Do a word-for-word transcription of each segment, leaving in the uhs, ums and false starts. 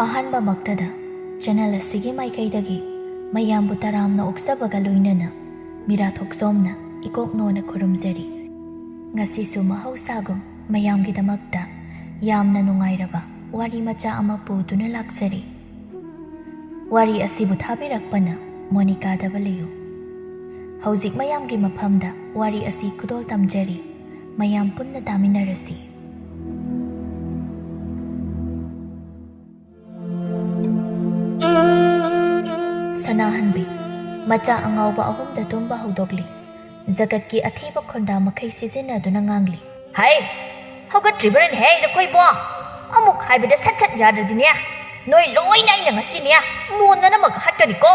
ꯑꯍꯥꯟꯕꯃꯛꯇꯗ channel ꯑꯁꯤꯒꯤ ꯃꯥꯏꯀꯩꯗꯒꯤ ꯃꯌꯥꯝꯕꯨ ꯇꯔꯥꯝꯅ ꯑꯣꯛꯆꯕꯒ ꯂꯣꯏꯅꯅ ꯃꯤꯔꯥ ꯊꯣꯛꯆꯣꯝꯅ ꯏꯀꯣꯛ ꯅꯣꯟꯅ ꯈꯨꯔꯨꯝꯖꯔꯤ꯫ ꯉꯁꯤꯁꯨ ꯃꯍꯧꯁꯥꯒꯨꯝ ꯃꯌꯥꯝꯒꯤꯗꯃꯛꯇ ꯌꯥꯝꯅ ꯅꯨꯡꯉꯥꯏꯔꯕ ꯋꯥꯔꯤ ꯃꯆꯥ ꯑꯃ ꯄꯨꯗꯨꯅ ꯂꯥꯛꯆꯔꯤ꯫ ꯋꯥꯔꯤ ꯑꯁꯤꯕꯨ ꯊꯥꯕꯤꯔꯛꯄꯅ ꯃꯣꯅꯤꯀꯥ ꯗꯕꯂꯤꯌꯨ꯫ ꯍꯧꯖꯤꯛ ꯃꯌꯥꯝꯒꯤ ꯃꯐꯝꯗ ꯋꯥꯔꯤ ꯑꯁꯤ ꯈꯨꯗꯣꯜ ꯇꯝꯖꯔꯤ꯫ ꯃꯌꯥꯝ ꯄꯨꯟꯅ ꯇꯥꯃꯤꯟꯅꯔꯁꯤ꯫ ꯁꯅꯥꯍꯟꯕꯤ ꯃꯆꯥ ꯑꯉꯥꯎꯕ ꯑꯍꯨꯝꯗ ꯇꯨꯝꯕ ꯍꯧꯗꯣꯛꯂꯤ꯫ ꯖꯒꯠꯀꯤ ꯑꯊꯤꯕ ꯈꯣꯟꯗꯥ ꯃꯈꯩ ꯁꯤꯖꯤꯟꯅꯗꯨꯅ ꯉꯥꯡꯂꯤ꯫ ꯍꯩ! ꯍꯧꯒꯠꯇ꯭ꯔꯤꯕ꯭ꯔꯅꯦꯍꯦ ꯅꯈꯣꯏꯕꯣ? ꯑꯃꯨꯛ ꯍꯥꯏꯕꯗ ꯁꯠ ꯁꯠ ꯌꯥꯗ꯭ꯔꯗꯤꯅꯦ, ꯅꯣꯏ ꯂꯣꯏꯅ ꯑꯩꯅ ꯉꯁꯤꯅꯦ ꯃꯣꯟꯗꯅꯃꯛ ꯍꯥꯠꯀꯅꯤꯀꯣ꯫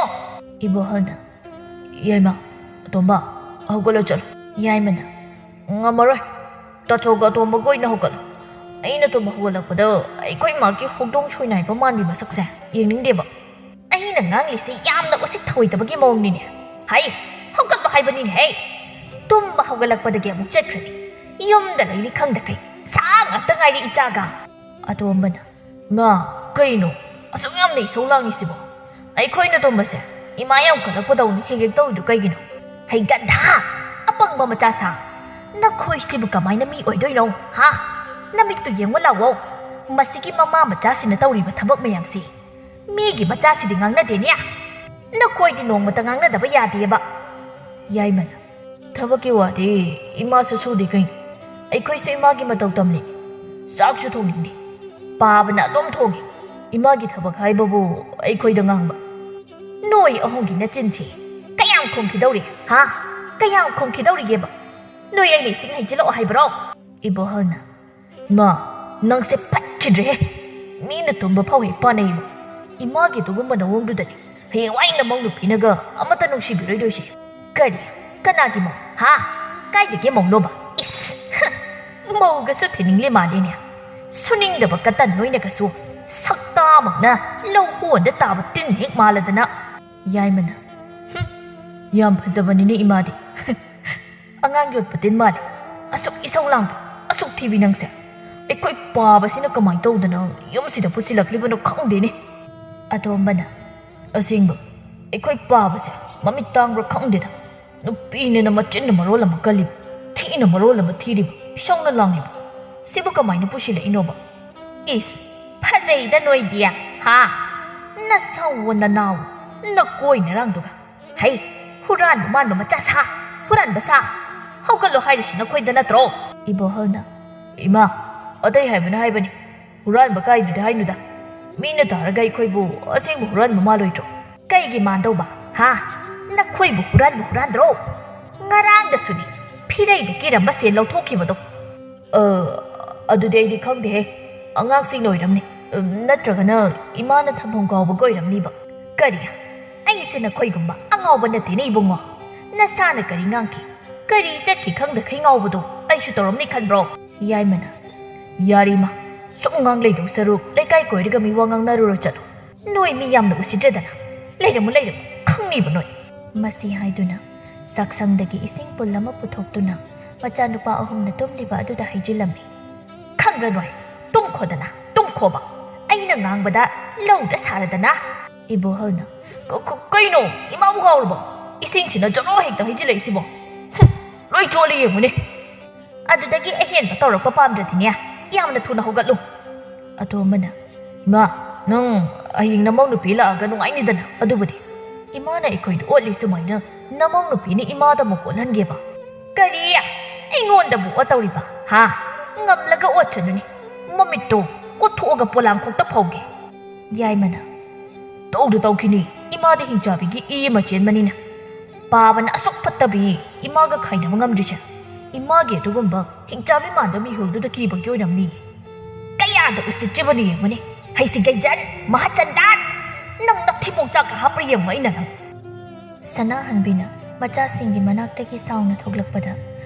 ꯏꯕꯣꯍꯜꯅ, ꯌꯥꯏꯃ, ꯑꯇꯣꯝꯕ, ꯍꯧꯒꯠꯂꯣ ꯆꯠꯂꯣ꯫ ꯌꯥꯏꯃꯅ, ꯉꯝꯃꯔꯣꯏ, ꯇꯥꯆꯧꯒ ꯑꯇꯣꯝꯕꯒ ꯑꯣꯏꯅ ꯍꯧꯒꯠꯂꯣ꯫ ꯑꯩꯅ ꯇꯨꯝꯕ ꯍꯧꯒꯠꯂꯛꯄꯗ ꯑꯩꯈꯣꯏ ꯃꯥꯒꯤ ꯍꯧꯗꯣꯡ ꯁꯣꯏꯅꯥꯏꯕ ꯃꯥꯟꯕꯤ ꯃꯁꯛꯁꯦ ꯌꯦꯡꯅꯤꯡꯗꯦꯕ꯫ ꯑꯩꯅ ꯉꯥꯡꯂꯤꯁꯤ ꯌꯥꯝꯅ ꯎꯁꯤꯠ ꯊꯑꯣꯏꯗꯕꯒꯤ ꯃꯑꯣꯡꯅꯤꯅꯦ꯫ ꯍꯩ! ꯍꯧꯒꯠꯂꯣ ꯍꯥꯏꯕꯅꯤꯅꯦ ꯍꯩ! ꯇꯨꯝꯕ ꯍꯧꯒꯠꯂꯛꯄꯗꯒꯤ ꯑꯃꯨꯛ ꯆꯠꯈ꯭ꯔꯗꯤ ꯌꯨꯝꯗ ꯂꯩꯅꯤ ꯈꯪꯗꯈꯩ ꯁꯥ ꯉꯥꯛꯇ ꯉꯥꯏꯔꯦ ꯏꯆꯥꯒ꯫ ꯑꯇꯣꯝꯕꯅ, ꯏꯃꯥ, ꯀꯩꯅꯣ ꯑꯁꯨꯛ ꯌꯥꯝꯅ ꯏꯁꯧ ꯂꯥꯡꯉꯤꯁꯤꯕꯣ? ꯑꯩꯈꯣꯏꯅ ꯇꯨꯝꯕꯁꯦ ꯏꯃꯥ ꯌꯥꯝ ꯀꯜꯂꯛꯄꯗꯧꯅ ꯍꯦꯛ ꯍꯦꯛ ꯇꯧꯔꯤꯗꯨ ꯀꯩꯒꯤꯅꯣ? ꯍꯩ ꯒꯟꯙꯥ! ꯑꯄꯪꯕ ꯃꯆꯥ ꯁꯥ! ꯅꯈꯣꯏꯁꯤꯕꯨ ꯀꯃꯥꯏꯅ ꯃꯤ ꯑꯣꯏꯗꯣꯏꯅꯣ, ꯍꯥ? ꯅꯃꯤꯠꯇꯨ ꯌꯦꯡꯉꯨ ꯂꯥꯛꯑꯣ꯫ ꯃꯁꯤꯒꯤ ꯃꯃꯥ ꯃꯆꯥꯁꯤꯅ ꯇꯧꯔꯤꯕ ꯊꯕꯛ ꯃꯌꯥꯝꯁꯤ ꯃꯤꯒꯤ ꯃꯆꯥꯁꯤꯗꯤ ꯉꯥꯡꯅꯗꯦꯅꯦ꯫ ꯅꯈꯣꯏꯗꯤ ꯅꯣꯡꯃꯇ ꯉꯥꯡꯅꯗꯕ ꯌꯥꯗꯦꯕ꯫ ꯌꯥꯏꯃꯅ, ꯊꯕꯛꯀꯤ ꯋꯥꯗꯤ ꯏꯃꯥꯁꯨ ꯁꯨꯗꯦ ꯀꯩꯅꯣ꯫ ꯑꯩꯈꯣꯏꯁꯨ ꯏꯃꯥꯒꯤ ꯃꯇꯧ ꯇꯝꯂꯤꯅꯤ꯫ ꯆꯥꯛꯁꯨ ꯊꯣꯡꯅꯤꯡꯗꯦ꯫ ꯄꯥꯕꯅ ꯑꯗꯨꯝ ꯊꯣꯡꯉꯤ꯫ ꯏꯃꯥꯒꯤ ꯊꯕꯛ ꯍꯥꯏꯕꯕꯨ ꯑꯩꯈꯣꯏꯗ ꯉꯥꯡꯕ꯫ ꯅꯣꯏ ꯑꯍꯨꯝꯒꯤ ꯅꯆꯤꯟꯁꯤ ꯀꯌꯥꯝ ꯈꯨꯝꯈꯤꯗꯧꯔꯤ, ꯍꯥ? ꯀꯌꯥꯝ ꯈꯨꯝꯈꯤꯗꯧꯔꯤꯒꯦꯕ? ꯅꯣꯏ ꯑꯩꯅ ꯏꯁꯤꯡ ꯍꯩꯖꯤꯜꯂꯛꯑꯣ ꯍꯥꯏꯕ꯭ꯔꯣ? ꯏꯕꯣꯍꯜꯅ, ꯏꯃꯥ, ꯅꯪꯁꯦ ꯐꯠꯈꯤꯗ꯭ꯔꯦꯍꯦ꯫ ꯃꯤꯅ ꯇꯨꯝꯕ ꯐꯥꯎ ꯍꯦꯛ ꯄꯥꯅꯩꯕ꯫ ꯏꯃꯥꯒꯤ ꯑꯗꯨꯒꯨꯝꯕ ꯅꯑꯣꯡꯗꯨꯗꯅꯤ ꯍꯌꯦꯡꯋꯥꯏ ꯅꯃꯧ ꯅꯨꯄꯤꯅꯒ ꯑꯃꯠꯇ ꯅꯨꯡꯁꯤꯕꯤꯔꯣꯏꯗꯣꯏꯁꯦ꯫ ꯀꯔꯤ? ꯀꯅꯥꯒꯤ ꯃꯧ? ꯍꯥ? ꯀꯥꯏꯗꯒꯤ ꯃꯧꯅꯣꯕ? ꯏꯁ! ꯍ! ꯃꯧꯒꯁꯨ ꯊꯤꯅꯤꯡꯂꯤ ꯃꯥꯜꯂꯤꯅꯦ꯫ ꯁꯨꯅꯤꯡꯗꯕ ꯀꯇꯟ ꯅꯣꯏꯅꯒꯁꯨ ꯁꯛꯇꯥꯃꯛꯅ ꯂꯧꯍꯣꯟꯗ ꯇꯥꯕ ꯇꯤꯟ ꯍꯦꯛ ꯃꯥꯜꯂꯗꯅ꯫ ꯌꯥꯏꯃꯅ, ꯍꯨꯝ, ꯌꯥꯝ ꯐꯖꯕꯅꯤꯅꯦ ꯏꯃꯥꯗꯤ꯫ ꯑꯉꯥꯡ ꯌꯣꯠꯄ ꯇꯤꯟ ꯃꯥꯜꯂꯦ꯫ ꯑꯁꯨꯛ ꯏꯁꯧ ꯂꯥꯡꯕ, ꯑꯁꯨꯛ ꯊꯤꯕꯤ ꯅꯪꯁꯦ꯫ ꯑꯩꯈꯣꯏ ꯄꯥꯕꯁꯤꯅ ꯀꯃꯥꯏꯅ ꯇꯧꯗꯅ ꯌꯨꯝꯁꯤꯗ ꯄꯨꯁꯤꯜꯂꯛꯂꯤꯕꯅꯣ ꯈꯪꯗꯦꯅꯦ꯫ ꯑꯇꯣꯝꯕꯅ, "ꯑꯁꯦꯡꯕ, ꯑꯩꯈꯣꯏ ꯄꯥꯕꯁꯦ ꯃꯃꯤꯠ ꯇꯥꯡꯕ꯭ꯔꯥ ꯈꯪꯗꯦꯗ꯫ ꯅꯨꯄꯤꯅꯦꯅ ꯃꯆꯤꯟꯅ ꯃꯔꯣꯜ ꯑꯃ ꯀꯜꯂꯤꯕ, ꯊꯤꯅ ꯃꯔꯣꯜ ꯑꯃ ꯊꯤꯔꯤꯕ, ꯏꯁꯧꯅ ꯂꯥꯡꯂꯤꯕ꯫ ꯁꯤꯕꯨ ꯀꯃꯥꯏꯅ ꯄꯨꯁꯤꯜꯂꯛꯏꯅꯣꯕ?" "ꯏꯁ, ꯐꯖꯩꯗ ꯅꯣꯏꯗꯤ, ꯍꯥ? ꯅꯁꯧ ꯅꯅꯥꯎ, ꯅꯀꯣꯏ ꯅꯔꯥꯡꯗꯨꯒ꯫ ꯍꯩ, ꯍꯨꯔꯥꯟꯕ ꯃꯥꯟꯕ ꯃꯆꯥ ꯁꯥ, ꯍꯨꯔꯥꯟꯕ ꯁꯥ꯫ ꯍꯧꯒꯠꯂꯣ ꯍꯥꯏꯔꯤꯁꯤ ꯅꯈꯣꯏꯗ ꯅꯠꯇ꯭ꯔꯣ?" ꯏꯕꯣꯍꯜꯅ, "ꯏꯃꯥ, ꯑꯇꯩ ꯍꯥꯏꯕꯅ ꯍꯥꯏꯕꯅꯤ꯫ ꯍꯨꯔꯥꯟꯕ ꯀꯥꯏꯗꯨꯗꯤ ꯍꯥꯏꯅꯨꯗ꯫ ꯃꯤꯅ ꯇꯥꯔꯒ ꯑꯩꯈꯣꯏꯕꯨ ꯑꯁꯦꯡꯕ ꯍꯨꯔꯥꯟꯕ ꯃꯥꯜꯂꯣꯏꯗ꯭ꯔꯣ?" "ꯀꯩꯒꯤ ꯃꯥꯟꯗꯧꯕ, ꯍꯥ? ꯅꯈꯣꯏꯕꯨ ꯍꯨꯔꯥꯟꯕ ꯍꯨꯔꯥꯟꯗ꯭ꯔꯣ? ꯉꯔꯥꯡꯗꯁꯨꯅꯤ, ꯐꯤꯔꯩꯗ ꯀꯤꯔꯝꯕ ꯁꯦꯟ ꯂꯧꯊꯣꯛꯈꯤꯕꯗꯣ꯫" "ꯑ, ꯑꯗꯨꯗꯤ ꯑꯩꯗꯤ ꯈꯪꯗꯦꯍꯦ꯫ ꯑꯉꯥꯡꯁꯤꯡꯅ ꯑꯣꯏꯔꯝꯅꯤ꯫ ꯑ, ꯅꯠꯇ꯭ꯔꯒꯅ ꯏꯃꯥꯅ ꯊꯝꯐꯝ ꯀꯥꯎꯕꯒ ꯑꯣꯏꯔꯝꯅꯤꯕ꯫" "ꯀꯔꯤ? ꯑꯩꯁꯦ ꯅꯈꯣꯏꯒꯨꯝꯕ ꯑꯉꯥꯎꯕ ꯅꯠꯇꯦꯅꯦ ꯏꯕꯨꯡꯉꯣ꯫ ꯅꯁꯥꯅ ꯀꯔꯤ ꯉꯥꯡꯈꯤ, ꯀꯔꯤ ꯆꯠꯈꯤ ꯈꯪꯗꯈꯩ ꯉꯥꯎꯕꯗꯣ ꯑꯩꯁꯨ ꯇꯧꯔꯝꯅꯤ ꯈꯟꯕ꯭ꯔꯣ?" ꯌꯥꯏꯃꯅ, "ꯌꯥꯔꯦ ꯏꯃꯥ, ꯁꯨꯝ ꯉꯥꯡ ꯂꯩꯗꯧ ꯁꯔꯨꯛ ꯂꯩꯀꯥꯏ ꯀꯣꯏꯔꯒ ꯃꯤ ꯋꯥ ꯉꯥꯡꯅꯔꯨꯔꯣ ꯆꯠꯂꯣ꯫ ꯅꯣꯏ ꯃꯤ ꯌꯥꯝꯅ ꯎꯁꯤꯠꯇ꯭ꯔꯦꯗꯅ꯫ ꯂꯩꯔꯝꯃꯨ, ꯂꯩꯔꯝꯃꯨ, ꯈꯪꯅꯤꯕ ꯅꯣꯏ꯫" ꯃꯁꯤ ꯍꯥꯏꯗꯨꯅ ꯆꯥꯛꯁꯪꯗꯒꯤ ꯏꯁꯤꯡ ꯄꯨꯜ ꯑꯃ ꯄꯨꯊꯣꯛꯇꯨꯅ ꯃꯆꯥꯅꯨꯄꯥ ꯑꯍꯨꯝꯅ ꯇꯨꯝꯂꯤꯕ ꯑꯗꯨꯗ ꯍꯩꯖꯤꯜꯂꯝꯃꯤ꯫ "ꯈꯪꯗ꯭ꯔ ꯅꯣꯏ? ꯇꯨꯝꯈꯣꯗꯅ, ꯇꯨꯝꯈꯣꯕ꯫ ꯑꯩꯅ ꯉꯥꯡꯕꯗ ꯂꯧꯗ ꯁꯥꯔꯗꯅ꯫" ꯏꯕꯣꯍꯜꯅ, "ꯀ-, ꯀ-, ꯀꯩꯅꯣ? ꯏꯃꯥꯕꯨ ꯉꯥꯎꯔꯕꯣ? ꯏꯁꯤꯡꯁꯤꯅ ꯖꯣꯔꯣ ꯍꯦꯛꯇ ꯍꯩꯖꯤꯜꯂꯛꯏꯁꯤꯕꯣ꯫ ꯍꯨꯝ, ꯂꯣꯏ ꯆꯣꯠꯂꯦ ꯌꯦꯡꯉꯨꯅꯦ꯫" "ꯑꯗꯨꯗꯒꯤ ꯑꯍꯦꯟꯕ ꯇꯧꯔꯛꯄ ꯄꯥꯝꯗ꯭ꯔꯗꯤꯅꯦ, ꯌꯥꯝꯅ ꯊꯨꯅ ꯍꯧꯒꯠꯂꯨ꯫" ꯑꯇꯣꯝꯕꯅ, "ꯏꯃꯥ, ꯅꯪ ꯍꯌꯦꯡ ꯅꯃꯧ ꯅꯨꯄꯤ ꯂꯥꯛꯑꯒ ꯅꯨꯡꯉꯥꯏꯅꯤꯗꯅ ꯑꯗꯨꯕꯨꯗꯤ꯫ ꯏꯃꯥꯅ ꯑꯩꯈꯣꯏꯗ ꯑꯣꯠꯂꯤ ꯁꯨꯃꯥꯏꯅ ꯅꯃꯧ ꯅꯨꯄꯤꯅ ꯏꯃꯥꯗ ꯑꯃꯨꯛ ꯑꯣꯠꯍꯟꯒꯦꯕ?" "ꯀꯔꯤ? ꯑꯩꯉꯣꯟꯗꯕꯨ ꯑꯣꯠꯇꯧꯔꯤꯕ? ꯍꯥ? ꯉꯝꯂꯒ ꯑꯣꯠꯁꯅꯨꯅꯦ꯫ ꯃꯃꯤꯠꯇꯣ ꯀꯣꯠꯊꯣꯛꯑꯒ ꯄꯣꯂꯥꯡꯈꯣꯛꯇ ꯐꯧꯒꯦ꯫" ꯌꯥꯏꯃꯅ, "ꯇꯧꯗ ꯇꯧꯈꯤꯅꯤ꯫ ꯏꯃꯥꯗꯤ ꯍꯤꯡꯆꯥꯕꯤꯒꯤ ꯏ ꯑꯃ ꯆꯦꯟꯕꯅꯤꯅ꯫ ꯄꯥꯕꯅ ꯑꯁꯨꯛ ꯐꯠꯇꯕꯤ ꯏꯃꯥꯒ ꯈꯥꯏꯅꯕ ꯉꯝꯗ꯭ꯔꯤꯁꯦ ꯏꯃꯥꯒꯤ ꯑꯗꯨꯒꯨꯝꯕ ꯍꯤꯡꯆꯥꯕꯤ ꯃꯥꯟꯕ ꯃꯤꯍꯨꯜꯗꯨꯗ ꯀꯤꯕꯒꯤ ꯑꯣꯏꯔꯝꯅꯤ꯫ ꯀꯌꯥꯗ ꯎꯁꯤꯠꯇ꯭ꯔꯤꯕꯅꯣ ꯌꯦꯡꯉꯨꯅꯦ꯫ ꯍꯩꯁꯤꯡꯒꯩꯖꯟ, ꯃꯍꯥꯆꯟꯗꯥꯟ! ꯅꯪ ꯅꯊꯤꯕꯣꯡ ꯆꯥꯛꯀ ꯍꯥꯞꯄ꯭ꯔꯥ ꯌꯦꯡꯉꯨ ꯑꯩꯅ ꯅꯪ꯫" ꯁꯅꯥꯍꯟꯕꯤꯅ ꯃꯆꯥꯁꯤꯡꯒꯤ ꯃꯅꯥꯛꯇꯒꯤ ꯁꯥꯎꯅ ꯊꯣꯛꯂꯛꯄꯗ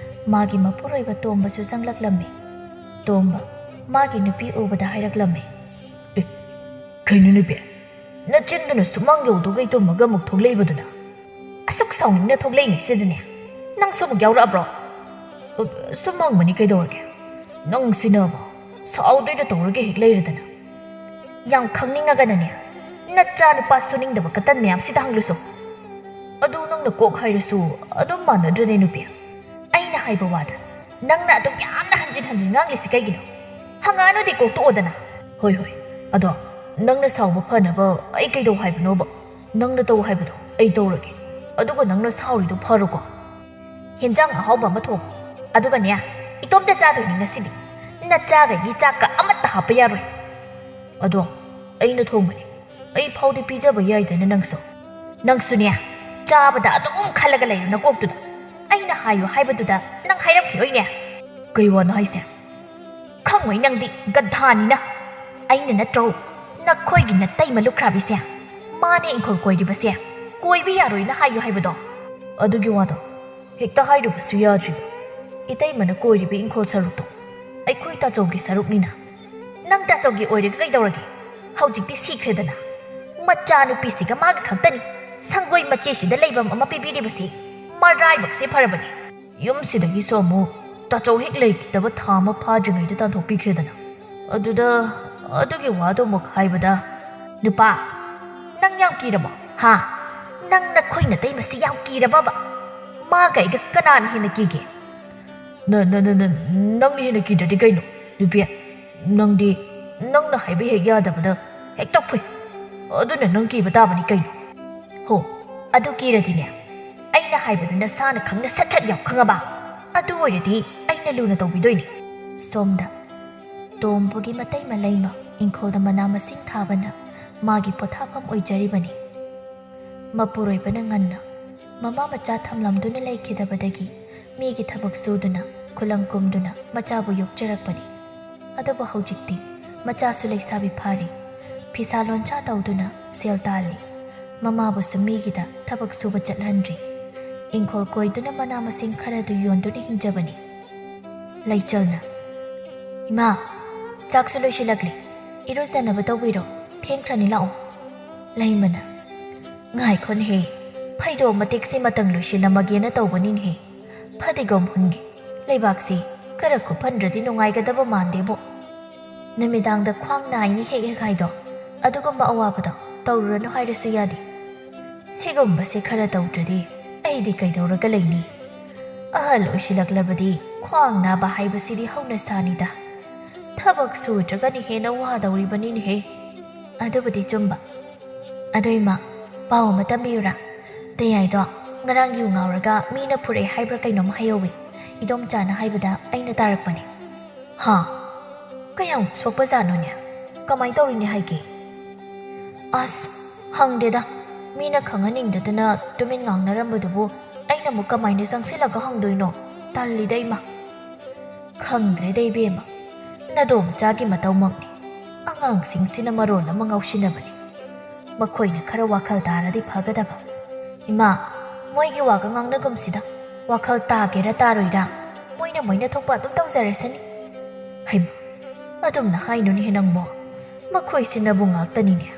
ꯃꯥꯒꯤ ꯃꯄꯨꯔꯣꯏꯕ ꯇꯣꯝꯕꯁꯨ ꯆꯪꯂꯛꯂꯝꯃꯤ꯫ ꯇꯣꯝꯕ ꯃꯥꯒꯤ ꯅꯨꯄꯤ ꯎꯕꯗ ꯍꯥꯏꯔꯛꯂꯝꯃꯤ꯫ "ꯑꯦ, ꯀꯩꯅꯣ ꯅꯨꯄꯤ? ꯅꯆꯤꯟꯗꯨꯅ ꯁꯨꯃꯥꯡ ꯌꯧꯗꯨꯒꯩ ꯇꯨꯝꯃꯒ ꯑꯃꯨꯛ ꯊꯣꯛꯂꯛꯏꯕꯗꯨꯅ? ꯑꯁꯨꯛ ꯁꯥꯎꯅꯤꯡꯅ ꯊꯣꯛꯂꯛꯏꯉꯩꯁꯤꯗꯅꯦ, ꯅꯪꯁꯨ ꯑꯃꯨꯛ ꯌꯥꯎꯔꯛꯑꯕ꯭ꯔꯣ?" "ꯑ, ꯁꯨꯝ ꯍꯪꯕꯅꯤ ꯀꯩꯗꯧꯔꯒꯦ? ꯅꯪꯁꯤꯅꯕ꯫ ꯁꯥꯎꯗꯣꯏꯗ ꯇꯧꯔꯒ ꯍꯦꯛ ꯂꯩꯔꯗꯅ꯫ ꯌꯥꯝ ꯈꯪꯅꯤꯡꯉꯒꯅꯅꯦ, ꯅꯆꯥ ꯅꯨꯄꯥ ꯁꯨꯅꯤꯡꯗꯕ ꯀꯇꯟ ꯃꯌꯥꯝꯁꯤꯗ ꯍꯪꯂꯨꯁꯣ꯫ ꯑꯗꯨ ꯅꯪꯅ ꯀꯣꯛ ꯍꯥꯏꯔꯁꯨ ꯑꯗꯨꯝ ꯃꯥꯟꯅꯗ꯭ꯔꯅꯦ ꯅꯨꯄꯤ꯫ ꯑꯩꯅ ꯍꯥꯏꯕ ꯋꯥꯗ ꯅꯪꯅ ꯑꯗꯨꯛ ꯌꯥꯝꯅ ꯍꯟꯖꯤꯟ ꯍꯟꯖꯤꯟ ꯉꯥꯡꯂꯤꯁꯤ ꯀꯩꯒꯤꯅꯣ? ꯍꯪꯉꯛꯑꯅꯨꯗꯤ ꯀꯣꯛ ꯇꯣꯛꯑꯣꯗꯅ꯫ ꯍꯣꯏ ꯍꯣꯏ, ꯑꯗꯣ ꯅꯪꯅ ꯁꯥꯎꯕ ꯐꯅꯕ ꯑꯩ ꯀꯩꯗꯧ ꯍꯥꯏꯕꯅꯣꯕ? ꯅꯪꯅ ꯇꯧ ꯍꯥꯏꯕꯗꯣ ꯑꯩ ꯇꯧꯔꯒꯦ, ꯑꯗꯨꯒ ꯅꯪꯅ ꯁꯥꯎꯔꯤꯗꯣ ꯐꯔꯣꯀꯣ꯫ ꯍꯦꯟꯖꯥꯡ ꯑꯍꯥꯎꯕ ꯑꯃ ꯊꯣꯡꯉꯣ, ꯑꯗꯨꯒꯅꯦ, ꯏꯇꯣꯝꯇ ꯆꯥꯗꯣꯏꯅꯤ ꯉꯁꯤꯗꯤ꯫ ꯅꯆꯥꯈꯩꯒꯤ ꯆꯥꯛꯀ ꯑꯃꯠꯇ ꯍꯥꯞꯄ ꯌꯥꯔꯣꯏ꯫ ꯑꯗꯣ ꯑꯩꯅ ꯊꯣꯡꯕꯅꯦ, ꯑꯩ ꯐꯥꯎꯗꯤ ꯄꯤꯖꯕ ꯌꯥꯏꯗꯅ ꯅꯪꯁꯨ꯫ ꯅꯪꯁꯨꯅꯦ, ꯆꯥꯕꯗ ꯑꯗꯨꯝ ꯈꯜꯂꯒ ꯂꯩꯔꯣ ꯅꯀꯣꯛꯇꯨꯗ꯫ ꯑꯩꯅ ꯍꯥꯏꯌꯨ ꯍꯥꯏꯕꯗꯨꯗ ꯅꯪ ꯍꯥꯏꯔꯝꯈꯤꯔꯣꯏꯅꯦ꯫ ꯀꯩ ꯋꯥꯅꯣ ꯍꯥꯏꯁꯦ? ꯈꯪꯉꯣꯏ ꯅꯪꯗꯤ, ꯒꯙꯥꯅꯤꯅ꯫ ꯑꯩꯅ ꯅꯠꯇ꯭ꯔꯣ ꯅꯈꯣꯏꯒꯤ ꯅꯇꯩꯃ ꯂꯨꯈ꯭ꯔꯥꯕꯤꯁꯦ? ꯃꯥꯅꯦ ꯏꯪꯈꯣꯜ ꯀꯣꯏꯔꯤꯕꯁꯦ, ꯀꯣꯏꯕ ꯌꯥꯔꯣꯏꯅ ꯍꯥꯏꯌꯨ ꯍꯥꯏꯕꯗꯣ꯫ ꯑꯗꯨꯒꯤ ꯋꯥꯗꯣ ꯍꯦꯛꯇ ꯍꯥꯏꯔꯨꯕꯁꯨ ꯌꯥꯗ꯭ꯔꯤꯕ꯫ ꯏꯇꯩꯃꯅ ꯀꯣꯏꯔꯤꯕ ꯏꯪꯈꯣꯜ ꯁꯔꯨꯛꯇꯣ ꯑꯩꯈꯣꯏ ꯇꯥꯆꯧꯒꯤ ꯁꯔꯨꯛꯅꯤꯅ꯫ ꯅꯪ ꯇꯥꯆꯧꯒꯤ ꯑꯣꯏꯔꯒ ꯀꯩꯗꯧꯔꯒꯦ? ꯍꯧꯖꯤꯛꯇꯤ ꯁꯤꯈ꯭ꯔꯦꯗꯅ꯫ ꯃꯆꯥꯅꯨꯄꯤꯁꯤꯒ ꯃꯥꯒ ꯈꯛꯇꯅꯤ ꯁꯪꯒꯣꯏ ꯃꯆꯦꯁꯤꯗ ꯂꯩꯐꯝ ꯑꯃ ꯄꯤꯕꯤꯔꯤꯕꯁꯦ꯫ ꯃꯔꯥꯏꯕꯛꯁꯦ ꯐꯔꯕꯅꯤ꯫ ꯌꯨꯝꯁꯤꯗꯒꯤꯁꯨ ꯑꯃꯨꯛ ꯇꯥꯆꯧ ꯍꯦꯛ ꯂꯩꯈꯤꯗꯕ ꯊꯥ ꯑꯃ ꯐꯥꯗ꯭ꯔꯤꯉꯩꯗ ꯇꯥꯟꯊꯣꯛꯄꯤꯈ꯭ꯔꯦꯗꯅ꯫ ꯑꯗꯨꯗ ꯑꯗꯨꯒꯤ ꯋꯥꯗꯣ ꯑꯃꯨꯛ ꯍꯥꯏꯕꯗ, ꯅꯨꯄꯥ, ꯅꯪ ꯌꯥꯝ ꯀꯤꯔꯕꯣ? ꯍꯥ? ꯅꯪ ꯅꯈꯣꯏ ꯅꯇꯩꯃꯁꯤ ꯌꯥꯝ ꯀꯤꯔꯕꯕ? ꯃꯥꯒ ꯑꯩꯒ ꯀꯅꯥꯅ ꯍꯦꯟꯅ ꯀꯤꯒꯦ? ꯅ, ꯅ, ꯅ, ꯅ, ꯅꯪꯅ ꯍꯦꯟꯅ ꯀꯤꯗ꯭ꯔꯗꯤ ꯀꯩꯅꯣ? ꯅꯨꯄꯤ, ꯅꯪꯗꯤ ꯅꯪꯅ ꯍꯥꯏꯕ ꯍꯦꯛ ꯌꯥꯗꯕꯗ ꯍꯦꯛꯇ ꯐꯨꯏ꯫ ꯑꯗꯨꯅ ꯅꯪ ꯀꯤꯕ ꯇꯥꯕꯅꯤ ꯀꯩꯅꯣ? ꯍꯣ, ꯑꯗꯨ ꯀꯤꯔꯗꯤꯅꯦ, ꯑꯩꯅ ꯍꯥꯏꯕꯗꯨ ꯅꯁꯥꯅ ꯈꯪꯅ ꯁꯠ ꯁꯠ ꯌꯥꯎ ꯈꯪꯉꯕ? ꯑꯗꯨ ꯑꯣꯏꯔꯗꯤ ꯑꯩꯅ ꯂꯨꯅ ꯇꯧꯕꯤꯗꯣꯏꯅꯤ꯫ ꯁꯣꯝꯗ ꯇꯣꯝꯕꯒꯤ ꯃꯇꯩ ꯃꯂꯩꯃ ꯏꯪꯈꯣꯜꯗ ꯃꯅꯥ ꯃꯁꯤꯡ ꯊꯥꯕꯅ ꯃꯥꯒꯤ ꯄꯣꯊꯥꯐꯝ ꯑꯣꯏꯖꯔꯤꯕꯅꯤ꯫ ꯃꯄꯨꯔꯣꯏꯕꯅ ꯉꯟꯅ ꯃꯃꯥ ꯃꯆꯥ ꯊꯝꯂꯝꯗꯨꯅ ꯂꯩꯈꯤꯗꯕꯗꯒꯤ ꯃꯤꯒꯤ ꯊꯕꯛ ꯁꯨꯗꯨꯅ, ꯈꯨꯂꯪ ꯀꯨꯝꯗꯨꯅ ꯃꯆꯥꯕꯨ ꯌꯣꯛꯆꯔꯛꯄꯅꯤ꯫ ꯑꯗꯨꯕꯨ ꯍꯧꯖꯤꯛꯇꯤ ꯃꯆꯥꯁꯨ ꯂꯩꯁꯥꯕꯤ ꯐꯥꯔꯦ꯫ ꯐꯤꯁꯥ ꯂꯣꯟꯁꯥ ꯇꯧꯗꯨꯅ ꯁꯦꯜ ꯇꯥꯜꯂꯤ꯫ ꯃꯃꯥꯕꯨꯁꯨ ꯃꯤꯒꯤꯗ ꯊꯕꯛ ꯁꯨꯕ ꯆꯠꯍꯟꯗ꯭ꯔꯤ꯫ ꯏꯪꯈꯣꯜ ꯀꯣꯏꯗꯨꯅ ꯃꯅꯥ ꯃꯁꯤꯡ ꯈꯔꯗꯨ ꯌꯣꯟꯗꯨꯅ ꯍꯤꯡꯖꯕꯅꯤ꯫ ꯂꯩꯆꯜꯅ, "ꯏꯃꯥ, ꯆꯥꯛꯁꯨ ꯂꯣꯏꯁꯤꯜꯂꯛꯂꯦ꯫ ꯏꯔꯨꯖꯅꯕ ꯇꯧꯕꯤꯔꯣ꯫ ꯊꯦꯡꯈ꯭ꯔꯅꯤ, ꯂꯥꯛꯑꯣ꯫" ꯂꯩꯃꯅ, "ꯉꯥꯏꯈꯣꯅꯦꯍꯦ, ꯐꯩꯗꯣꯝ ꯃꯇꯦꯛꯁꯦ ꯃꯇꯪ ꯂꯣꯏꯁꯤꯜꯂꯝꯃꯒꯦꯅ ꯇꯧꯕꯅꯤꯅꯦꯍꯦ꯫ ꯐꯗꯤꯒꯣꯝ ꯍꯨꯟꯒꯦ꯫ ꯂꯩꯕꯥꯛꯁꯦ ꯈꯔ ꯀꯨꯞꯍꯟꯗ꯭ꯔꯗꯤ ꯅꯨꯡꯉꯥꯏꯒꯗꯕ ꯃꯥꯟꯗꯦꯕꯣ꯫" ꯅꯨꯃꯤꯗꯥꯡꯗ ꯈ꯭ꯋꯥꯡ ꯅꯥꯏꯅ ꯍꯦꯛ ꯍꯦꯛ ꯍꯥꯏꯗꯣ, ꯑꯗꯨꯒꯨꯝꯕ ꯑꯋꯥꯕꯗꯣ ꯇꯧꯔꯨꯔꯅꯨ ꯍꯥꯏꯔꯁꯨ ꯌꯥꯗꯦ꯫ ꯁꯤꯒꯨꯝꯕꯁꯦ ꯈꯔ ꯇꯧꯗ꯭ꯔꯗꯤ ꯑꯩꯗꯤ ꯀꯩꯗꯧꯔꯒ ꯂꯩꯅꯤ? ꯑꯍꯜ ꯑꯣꯏꯁꯤꯜꯂꯛꯂꯕꯗꯤ ꯈ꯭ꯋꯥꯡ ꯅꯥꯕ ꯍꯥꯏꯕꯁꯤꯗꯤ ꯍꯧꯅ ꯁꯥꯅꯤꯗ꯫ ꯊꯕꯛ ꯁꯨꯗ꯭ꯔꯒꯅ ꯍꯦꯟꯅ ꯋꯥꯗꯧꯔꯤꯕꯅꯤꯅꯦꯍꯦ꯫ ꯑꯗꯨꯕꯨꯗꯤ ꯆꯨꯝꯕ꯫ ꯑꯗꯣ ꯏꯃꯥ, ꯄꯥꯎ ꯑꯃ ꯇꯝꯕꯤꯌꯨꯔꯥ? ꯇꯌꯥꯏꯗꯣ ꯉꯔꯥꯡ ꯌꯨ ꯉꯥꯎꯔꯒ ꯃꯤꯅ ꯐꯨꯔꯛꯑꯦ ꯍꯥꯏꯕ꯭ꯔꯥ ꯀꯩꯅꯣꯝ ꯍꯥꯏꯍꯧꯋꯤ꯫ ꯏꯗꯣꯝꯆꯥꯅ ꯍꯥꯏꯕꯗ ꯑꯩꯅ ꯇꯥꯔꯛꯄꯅꯦ꯫ ꯍꯥ? ꯀꯌꯥꯝ ꯁꯣꯛꯄꯖꯥꯠꯅꯣꯅꯦ? ꯀꯃꯥꯏ ꯇꯧꯔꯤꯅꯦ ꯍꯥꯏꯒꯦ? ꯑꯁ, ꯍꯪꯗꯦꯗ꯫ ꯃꯤꯅ ꯈꯪꯍꯟꯅꯤꯡꯗꯗꯅ ꯇꯨꯃꯤꯟ ꯉꯥꯡꯅꯔꯝꯕꯗꯨꯕꯨ ꯑꯩꯅ ꯑꯃꯨꯛ ꯀꯃꯥꯏꯅ ꯆꯪꯁꯤꯜꯂꯒ ꯍꯪꯗꯣꯏꯅꯣ? ꯇꯜꯂꯤꯗ ꯏꯃꯥ꯫ ꯈꯪꯗ꯭ꯔꯦꯗ ꯏꯕꯦꯝꯃ, ꯅꯗꯣꯝꯆꯥꯒꯤ ꯃꯇꯧꯃꯛꯅꯤ꯫ ꯑꯉꯥꯡꯁꯤꯡꯁꯤꯅ ꯃꯔꯣꯜ ꯑꯃ ꯉꯥꯎꯁꯤꯟꯅꯕꯅꯤ꯫ ꯃꯈꯣꯏꯅ ꯈꯔ ꯋꯥꯈꯜ ꯇꯥꯔꯗꯤ ꯐꯒꯗꯕ꯫ ꯏꯃꯥ, ꯃꯣꯏꯒꯤ ꯋꯥꯒ ꯉꯥꯡꯅꯒꯨꯝꯁꯤꯗ꯫ ꯋꯥꯈꯜ ꯇꯥꯒꯦꯔꯥ ꯇꯥꯔꯣꯏꯔꯥ, ꯃꯣꯏꯅ ꯃꯣꯏꯅ ꯊꯣꯛꯄ ꯑꯗꯨꯝ ꯇꯧꯖꯔꯁꯅꯤ꯫ ꯍꯩꯃ, ꯑꯗꯨꯝꯅ ꯍꯥꯏꯅꯨꯅꯦ ꯅꯪꯕꯣ꯫ ꯃꯈꯣꯏꯁꯤꯅꯕꯨ ꯉꯥꯛꯇꯅꯤꯅꯦ꯫